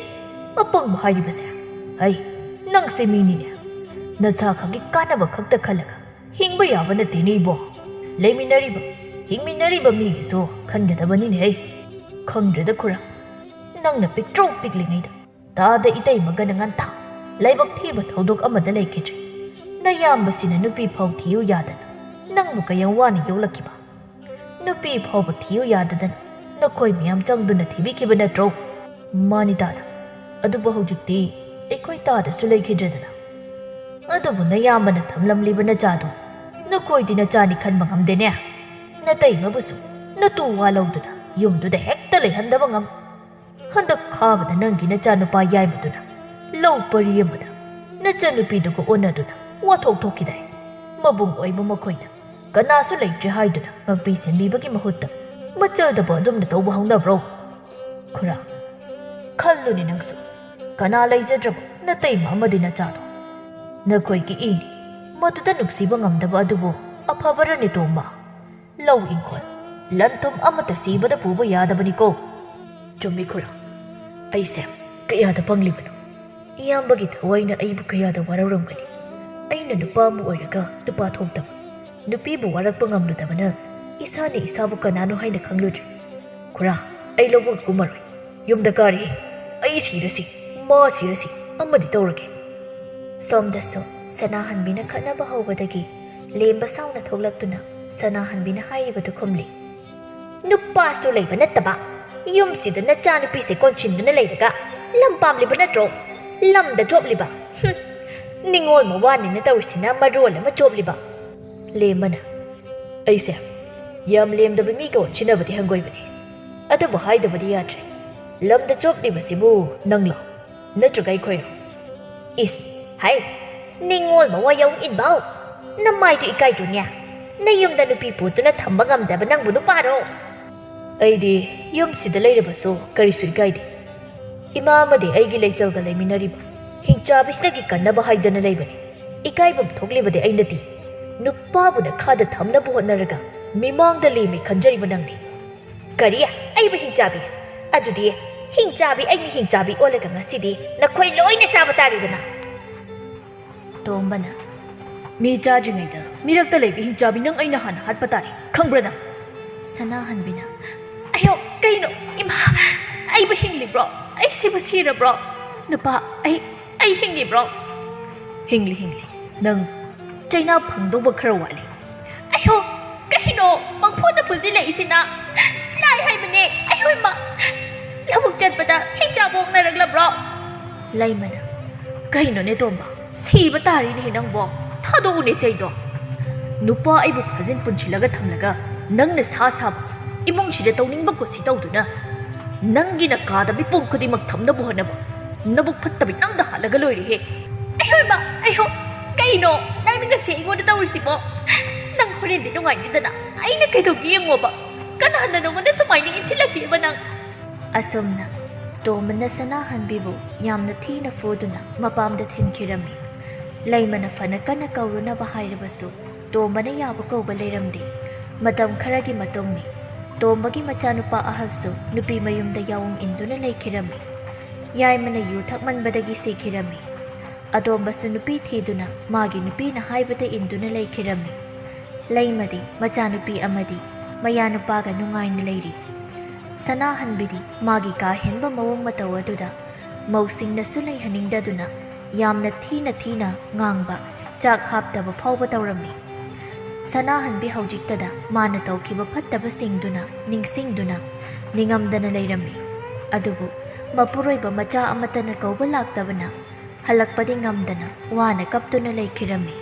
ꯑꯄꯪꯕ ꯍꯥꯏꯔꯤꯕꯁꯦ꯫ ꯍꯩ, ꯅꯪꯁꯦ ꯃꯤꯅꯤꯅꯦ꯫ ꯅꯁꯥ ꯈꯛꯀꯤ ꯀꯥꯟꯅꯕ ꯈꯛꯇ ꯈꯜꯂꯒ ꯍꯤꯡꯕ ꯌꯥꯕ ꯅꯠꯇꯦꯅꯦ ꯏꯕꯣ꯫ ꯂꯩꯃꯤꯟꯅꯔꯤꯕ, ꯍꯤꯡꯃꯤꯟꯅꯔꯤꯕ ꯃꯤꯒꯤꯁꯨ ꯈꯟꯒꯗꯕꯅꯤꯅꯦꯍꯦ꯫ ꯈꯪꯗ꯭ꯔꯦꯗ ꯈꯨꯔꯥ, ꯅꯪꯅ ꯄꯤꯛꯇ꯭ꯔꯨ ꯄꯤꯛꯂꯤꯉꯩꯗ ꯇꯥꯗ ꯏꯇꯩꯃꯒꯅ ꯉꯟꯇꯥ ꯂꯥꯏꯕꯛ ꯊꯤꯕ ꯊꯧꯗꯣꯛ ꯑꯃꯗ ꯂꯩꯈꯤꯗ꯭ꯔꯦ꯫ ꯅꯌꯥꯝꯕꯁꯤꯅ ꯅꯨꯄꯤ ꯐꯥꯎ ꯊꯤꯌꯨ ꯌꯥꯗꯅ ꯅꯪꯕꯨ ꯀꯌꯥꯝ ꯋꯥꯅ ꯌꯣꯛꯂꯛꯈꯤꯕ? ꯅꯨꯄꯤ ꯐꯥꯎꯕ ꯊꯤꯌꯨ ꯌꯥꯗꯗꯅ ꯅꯈꯣꯏ ꯃꯌꯥꯝ ꯆꯪꯗꯨꯅ ꯊꯤꯕꯤꯈꯤꯕ ꯅꯠꯇ꯭ꯔꯣ? ꯃꯥꯅꯤ ꯇꯥꯗ, ꯑꯗꯨꯕꯨ ꯍꯧꯖꯤꯛꯇꯤ ꯑꯩꯈꯣꯏ ꯇꯥꯗꯁꯨ ꯂꯩꯈꯤꯗ꯭ꯔꯦꯗꯅ꯫ ꯑꯗꯨꯕꯨ ꯅꯌꯥꯝꯕꯅ ꯊꯝꯂꯝꯂꯤꯕ ꯅꯆꯥꯗꯨ ꯅꯈꯣꯏꯗꯤ ꯅꯆꯥꯅꯤ ꯈꯟꯕ ꯉꯝꯗꯦꯅꯦ꯫ ꯅꯇꯩꯃꯕꯨꯁꯨ ꯅꯇꯨ ꯋꯥ ꯂꯧꯗꯨꯅ ꯌꯨꯝꯗꯨꯗ ꯍꯦꯛꯇ ꯂꯩꯍꯟꯗꯕ ꯉꯝ꯫ ꯍꯟꯗꯛ ꯈꯥꯕꯗ ꯅꯪꯒꯤ ꯅꯆꯥꯅꯨꯄꯥ ꯌꯥꯏꯃꯗꯨꯅ ꯂꯧ ꯄꯔꯤ ꯑꯃꯗ ꯅꯆꯟꯅꯨꯄꯤꯗꯨꯒ ꯑꯣꯟꯅꯗꯨꯅ ꯋꯥꯊꯣꯛ ꯊꯣꯛꯈꯤꯗꯥꯏ? ꯃꯕꯨꯡ ꯑꯣꯏꯕ ꯃꯈꯣꯏꯅ ꯀꯅꯥꯁꯨ ꯂꯩꯇ꯭ꯔꯦ ꯍꯥꯏꯗꯨꯅ ꯉꯥꯛꯄꯤ ꯁꯦꯟꯕꯤꯕꯒꯤ ꯃꯍꯨꯠꯇ ꯃꯆꯜꯗꯕꯨ ꯑꯗꯨꯝꯅ ꯇꯧꯕ ꯍꯧꯅꯕ꯭ꯔꯣ? ꯈꯨꯔꯥ, ꯈꯜꯂꯨꯅꯦ ꯅꯪꯁꯨ, ꯀꯅꯥ ꯂꯩꯖꯗ꯭ꯔꯕ ꯅꯇꯩꯃ ꯑꯃꯗꯤ ꯅꯆꯥꯗꯣ? ꯅꯈꯣꯏꯒꯤ ꯏꯅꯤ, ꯃꯗꯨꯗ ꯅꯨꯡꯁꯤꯕ ꯉꯝꯗꯕ ꯑꯗꯨꯕꯨ ꯑꯐꯕꯔꯅꯦ ꯇꯣꯝꯕ? ꯂꯧ ꯏꯪꯈꯣꯜ, ꯂꯟ ꯊꯨꯝ ꯑꯃꯠꯇ ꯁꯤꯕꯗ ꯄꯨꯕ ꯌꯥꯗꯕꯅꯤꯀꯣ꯫ ꯆꯨꯝꯃꯤ ꯈꯨꯔꯥ, ꯑꯩꯁꯦ ꯀꯌꯥꯗ ꯄꯪꯂꯤꯕꯅꯣ꯫ ꯏꯌꯥꯝꯕꯒꯤ ꯊꯋꯥꯏꯅ ꯑꯩꯕꯨ ꯀꯌꯥꯗ ꯋꯥꯔꯧꯔꯝꯒꯅꯤ꯫ ꯑꯩꯅ ꯅꯨꯄꯥ ꯑꯃ ꯑꯣꯏꯔꯒ ꯅꯨꯄꯥ ꯊꯣꯛꯇꯕ, ꯅꯨꯄꯤꯕꯨ ꯋꯥꯔꯛꯄ ꯉꯝꯂꯨꯗꯕꯅ ꯏꯁꯥꯅ ꯏꯁꯥꯕꯨ ꯀꯅꯥꯅꯣ ꯍꯥꯏꯅ ꯈꯪꯂꯨꯗ꯭ꯔꯦ꯫ ꯈꯨꯔꯥ, ꯑꯩ ꯂꯧꯕꯨꯛ ꯀꯨꯝꯃꯔꯣꯏ꯫ ꯌꯨꯝꯗ ꯀꯥꯔꯤ꯫ ꯑꯩ ꯁꯤꯔꯁꯤ, ꯃꯥ ꯁꯤꯔꯁꯤ, ꯑꯃꯗꯤ ꯇꯧꯔꯒꯦ꯫ ꯁꯣꯝꯗꯁꯨ ꯁꯅꯥꯍꯟꯕꯤꯅ ꯈꯠꯅꯕ ꯍꯧꯕꯗꯒꯤ ꯂꯦꯝꯕ ꯁꯥꯎꯅ ꯊꯣꯛꯂꯛꯇꯨꯅ ꯁꯅꯥꯍꯟꯕꯤꯅ ꯍꯥꯏꯔꯤꯕꯗꯨ ꯈꯨꯝꯂꯤ꯫ ꯅꯨꯄꯥꯁꯨ ꯂꯩꯕ ꯅꯠꯇꯕ, ꯌꯨꯝꯁꯤꯗ ꯅꯆꯥꯅꯨꯄꯤꯁꯦ ꯀꯣꯟꯁꯤꯟꯗꯨꯅ ꯂꯩꯔꯒ ꯂꯝ ꯄꯥꯝꯂꯤꯕ ꯅꯠꯇ꯭ꯔꯣ? ꯂꯝꯗ ꯆꯣꯞꯂꯤꯕ꯫ ꯍꯨꯝ, ꯅꯤꯡꯉꯣꯜ ꯃꯋꯥꯅꯤꯅ ꯇꯧꯔꯤꯁꯤꯅ ꯃꯔꯣꯜ ꯑꯃ ꯆꯣꯞꯂꯤꯕ꯫ ꯂꯦꯝꯕꯅ, ꯑꯩꯁꯦ ꯌꯥꯝ ꯂꯦꯝꯗꯕ ꯃꯤꯒ ꯑꯣꯟꯁꯤꯟꯅꯕꯗꯤ ꯍꯪꯒꯣꯏꯕꯅꯤ, ꯑꯗꯨꯕꯨ ꯍꯥꯏꯗꯕꯗꯤ ꯌꯥꯗ꯭ꯔꯦ꯫ ꯂꯝꯗ ꯆꯣꯞꯂꯤꯕꯁꯤꯕꯨ ꯅꯪꯂꯣ? ꯅꯠꯇ꯭ꯔꯒ ꯑꯩꯈꯣꯏꯔꯣ? ꯏꯁ, ꯍꯥꯏ, ꯅꯤꯡꯉꯣꯜ ꯃꯋꯥ ꯌꯥꯎ ꯏꯟꯕꯥꯎ, ꯅꯃꯥꯏꯗꯨ ꯏꯀꯥꯏꯗ꯭ꯔꯣꯅꯦ? ꯅꯌꯨꯝꯗ ꯅꯨꯄꯤ ꯄꯨꯗꯨꯅ ꯊꯝꯕ ꯉꯝꯗꯕ ꯅꯪꯕꯨ ꯅꯨꯄꯥꯔꯣ? ꯑꯩꯗꯤ ꯌꯨꯝꯁꯤꯗ ꯂꯩꯔꯕꯁꯨ ꯀꯔꯤꯁꯨ ꯏꯀꯥꯏꯗꯦ꯫ ꯏꯃꯥ ꯑꯃꯗꯤ ꯑꯩꯒꯤ ꯂꯩꯆꯜꯒ ꯂꯩꯃꯤꯟꯅꯔꯤꯕ ꯍꯤꯡꯆꯥꯕꯤꯁꯤꯗꯒꯤ ꯀꯟꯅꯕ ꯍꯥꯏꯗꯅ ꯂꯩꯕꯅꯤ꯫ ꯏꯀꯥꯏꯐꯝ ꯊꯣꯛꯂꯤꯕꯗꯤ ꯑꯩꯅꯗꯤ꯫ ꯅꯨꯄꯥꯕꯨ ꯅꯈꯥꯗ ꯊꯝꯅꯕ ꯍꯣꯠꯅꯔꯒ ꯃꯤꯃꯥꯡꯗ ꯂꯦꯝꯃꯤ ꯈꯟꯖꯔꯤꯕ ꯅꯪꯅꯤ꯫ ꯀꯔꯤ? ꯑꯩꯕꯨ ꯍꯤꯡꯆꯥꯕꯤ? ꯑꯗꯨꯗꯤ ꯍꯤꯡꯆꯥꯕꯤ, ꯑꯩꯅ ꯍꯤꯡꯆꯥꯕꯤ ꯑꯣꯜꯂꯒ ꯉꯁꯤꯗꯤ ꯅꯈꯣꯏ ꯂꯣꯏꯅ ꯆꯥꯕ ꯇꯥꯔꯦꯗꯅ꯫ ꯇꯣꯝꯕꯅ, ꯃꯤ ꯆꯥꯗ꯭ꯔꯤꯉꯩꯗ ꯃꯤꯔꯛꯇ ꯂꯩꯕ ꯍꯤꯡꯆꯥꯕꯤ ꯅꯪ ꯑꯩꯅ ꯍꯥꯟꯅ ꯍꯥꯠꯄ ꯇꯥꯔꯦ, ꯈꯪꯕ꯭ꯔꯥ ꯅꯪ? ꯁꯅꯥꯍꯟꯕꯤꯅ, ꯑꯌꯣ, ꯀꯩꯅꯣ? ꯏꯃꯥ, ꯑꯩꯕꯨ ꯍꯤꯡꯂꯤꯕ꯭ꯔꯣ? ꯑꯩ ꯁꯤꯕꯨ ꯁꯤꯔꯕ꯭ꯔꯣ? ꯅꯨꯄꯥ, ꯑꯩ, ꯑꯩ ꯍꯤꯡꯂꯤꯕ꯭ꯔꯣ? ꯍꯤꯡꯂꯤ, ꯍꯤꯡꯂꯤ꯫ ꯅꯪ ꯆꯩꯅꯥ ꯐꯪꯗꯧꯕ ꯈꯔ ꯋꯥꯠꯂꯤ꯫ ꯄꯪꯐꯨꯗ ꯐꯨꯖꯤꯜꯂꯛꯏꯁꯤꯅ? ꯂꯥꯏ ꯍꯥꯏꯕꯅꯦ꯫ ꯑꯩꯍꯣꯏ ꯃꯥ, ꯂꯧꯕꯨꯛ ꯆꯠꯄꯗ ꯍꯤꯡꯆꯥꯕ ꯑꯣꯛꯅꯔꯛꯂꯕ꯭ꯔꯣ? ꯂꯩꯃꯅ, "ꯀꯩꯅꯣꯅꯦ ꯇꯣꯝꯕ, ꯁꯤꯕ ꯇꯥꯔꯤꯅꯦ ꯅꯪꯕꯣ꯫ ꯊꯥꯗꯣꯛꯎꯅꯦ ꯆꯩꯗꯣ꯫ ꯅꯨꯄꯥ ꯑꯩꯕꯨ ꯐꯥꯖꯤꯟ ꯄꯨꯟꯁꯤꯜꯂꯒ ꯊꯝꯂꯒ ꯅꯪꯅ ꯁꯥ ꯁꯥꯕ, ꯏꯃꯨꯡꯁꯤꯗ ꯇꯧꯅꯤꯡꯕ ꯀꯨꯁꯤ ꯇꯧꯗꯨꯅ ꯅꯪꯒꯤ ꯅꯀꯥꯗ ꯃꯤꯄꯨꯝ ꯈꯨꯗꯤꯡꯃꯛ ꯊꯝꯅꯕ ꯍꯣꯠꯅꯕ꯫ ꯅꯕꯨꯛ ꯐꯠꯇꯕꯤ ꯅꯪꯗ ꯍꯥꯠꯂꯒ ꯂꯣꯏꯔꯦꯍꯦ꯫ ꯑꯩꯍꯣꯏ ꯃꯥ, ꯑꯩꯍꯣ, ꯀꯩꯅꯣ ꯅꯪꯅ ꯉꯁꯤ ꯑꯩꯉꯣꯟꯗ ꯇꯧꯔꯤꯁꯤꯕꯣ? ꯅꯪ ꯍꯣꯔꯦꯟꯗꯤ ꯅꯨꯡꯉꯥꯏꯅꯤꯗꯅ꯫ ꯑꯩꯅ ꯀꯩꯗꯧꯒꯦ ꯌꯦꯡꯉꯣꯕ꯫ ꯀꯅꯥꯅ ꯅꯉꯣꯟꯗ ꯁꯨꯃꯥꯏꯅ ꯏꯟꯁꯤꯜꯂꯛꯀꯦꯕ ꯅꯪ?" ꯑꯁꯨꯝꯅ ꯇꯣꯝꯕꯅ ꯁꯅꯥꯍꯟꯕꯤꯕꯨ ꯌꯥꯝꯅ ꯊꯤꯅ ꯐꯨꯗꯨꯅ ꯃꯄꯥꯝꯗ ꯊꯤꯟꯈꯤꯔꯝꯃꯤ꯫ ꯂꯩꯃꯅ ꯐꯅ ꯀꯟꯅ ꯀꯧꯔꯨꯅꯕ ꯍꯥꯏꯔꯕꯁꯨ ꯇꯣꯝꯕꯅ ꯌꯥꯕ ꯀꯧꯕ ꯂꯩꯔꯝꯗꯦ꯫ ꯃꯇꯝ ꯈꯔꯒꯤ ꯃꯇꯨꯡꯅꯤ꯫ ꯇꯣꯝꯕꯒꯤ ꯃꯆꯥꯅꯨꯄꯥ ꯑꯍꯜꯁꯨ ꯅꯨꯄꯤ ꯃꯌꯨꯝꯗ ꯌꯥꯑꯣꯡ ꯏꯟꯗꯨꯅ ꯂꯩꯈꯤꯔꯝꯃꯤ꯫ ꯌꯥꯏꯃꯅ ꯌꯨ ꯊꯛꯃꯟꯕꯗꯒꯤ ꯁꯤꯈꯤꯔꯝꯃꯤ꯫ ꯑꯇꯣꯝꯕꯁꯨ ꯅꯨꯄꯤ ꯊꯤꯗꯨꯅ ꯃꯥꯒꯤ ꯅꯨꯄꯤꯅ ꯍꯥꯏꯕꯗ ꯏꯟꯗꯨꯅ ꯂꯩꯈꯤꯔꯝꯃꯤ꯫ ꯂꯩꯃꯗꯤ ꯃꯆꯥꯅꯨꯄꯤ ꯑꯃꯗꯤ ꯃꯌꯥꯅꯨꯄꯥꯒ ꯅꯨꯡꯉꯥꯏꯅ ꯂꯩꯔꯤ꯫ ꯁꯅꯥꯍꯟꯕꯤꯗꯤ ꯃꯥꯒꯤ ꯀꯥ ꯍꯦꯟꯕ ꯃꯑꯣꯡ ꯃꯇꯧ ꯑꯗꯨꯗ ꯃꯧꯁꯤꯡꯅꯁꯨ ꯂꯩꯍꯟꯅꯤꯡꯗꯗꯨꯅ ꯌꯥꯝꯅ ꯊꯤꯅ ꯊꯤꯅ ꯉꯥꯡꯕ, ꯆꯥꯛ ꯍꯥꯞꯇꯕ ꯐꯥꯎꯕ ꯇꯧꯔꯝꯃꯤ꯫ ꯁꯅꯥꯍꯟꯕꯤ ꯍꯧꯖꯤꯛꯇꯗ ꯃꯥꯅ ꯇꯧꯈꯤꯕ ꯐꯠꯇꯕꯁꯤꯡꯗꯨꯅ ꯅꯤꯡꯁꯤꯡꯗꯨꯅ ꯅꯤꯡꯉꯝꯗꯅ ꯂꯩꯔꯝꯃꯤ꯫ ꯑꯗꯨꯕꯨ ꯃꯄꯨꯔꯣꯏꯕ ꯃꯆꯥ ꯑꯃꯠꯇꯅ ꯀꯧꯕ ꯂꯥꯛꯇꯕꯅ ꯍꯜꯂꯛꯄꯗꯤ ꯉꯝꯗꯅ ꯋꯥꯅ ꯀꯞꯇꯨꯅ ꯂꯩꯈꯤꯔꯝꯃꯤ꯫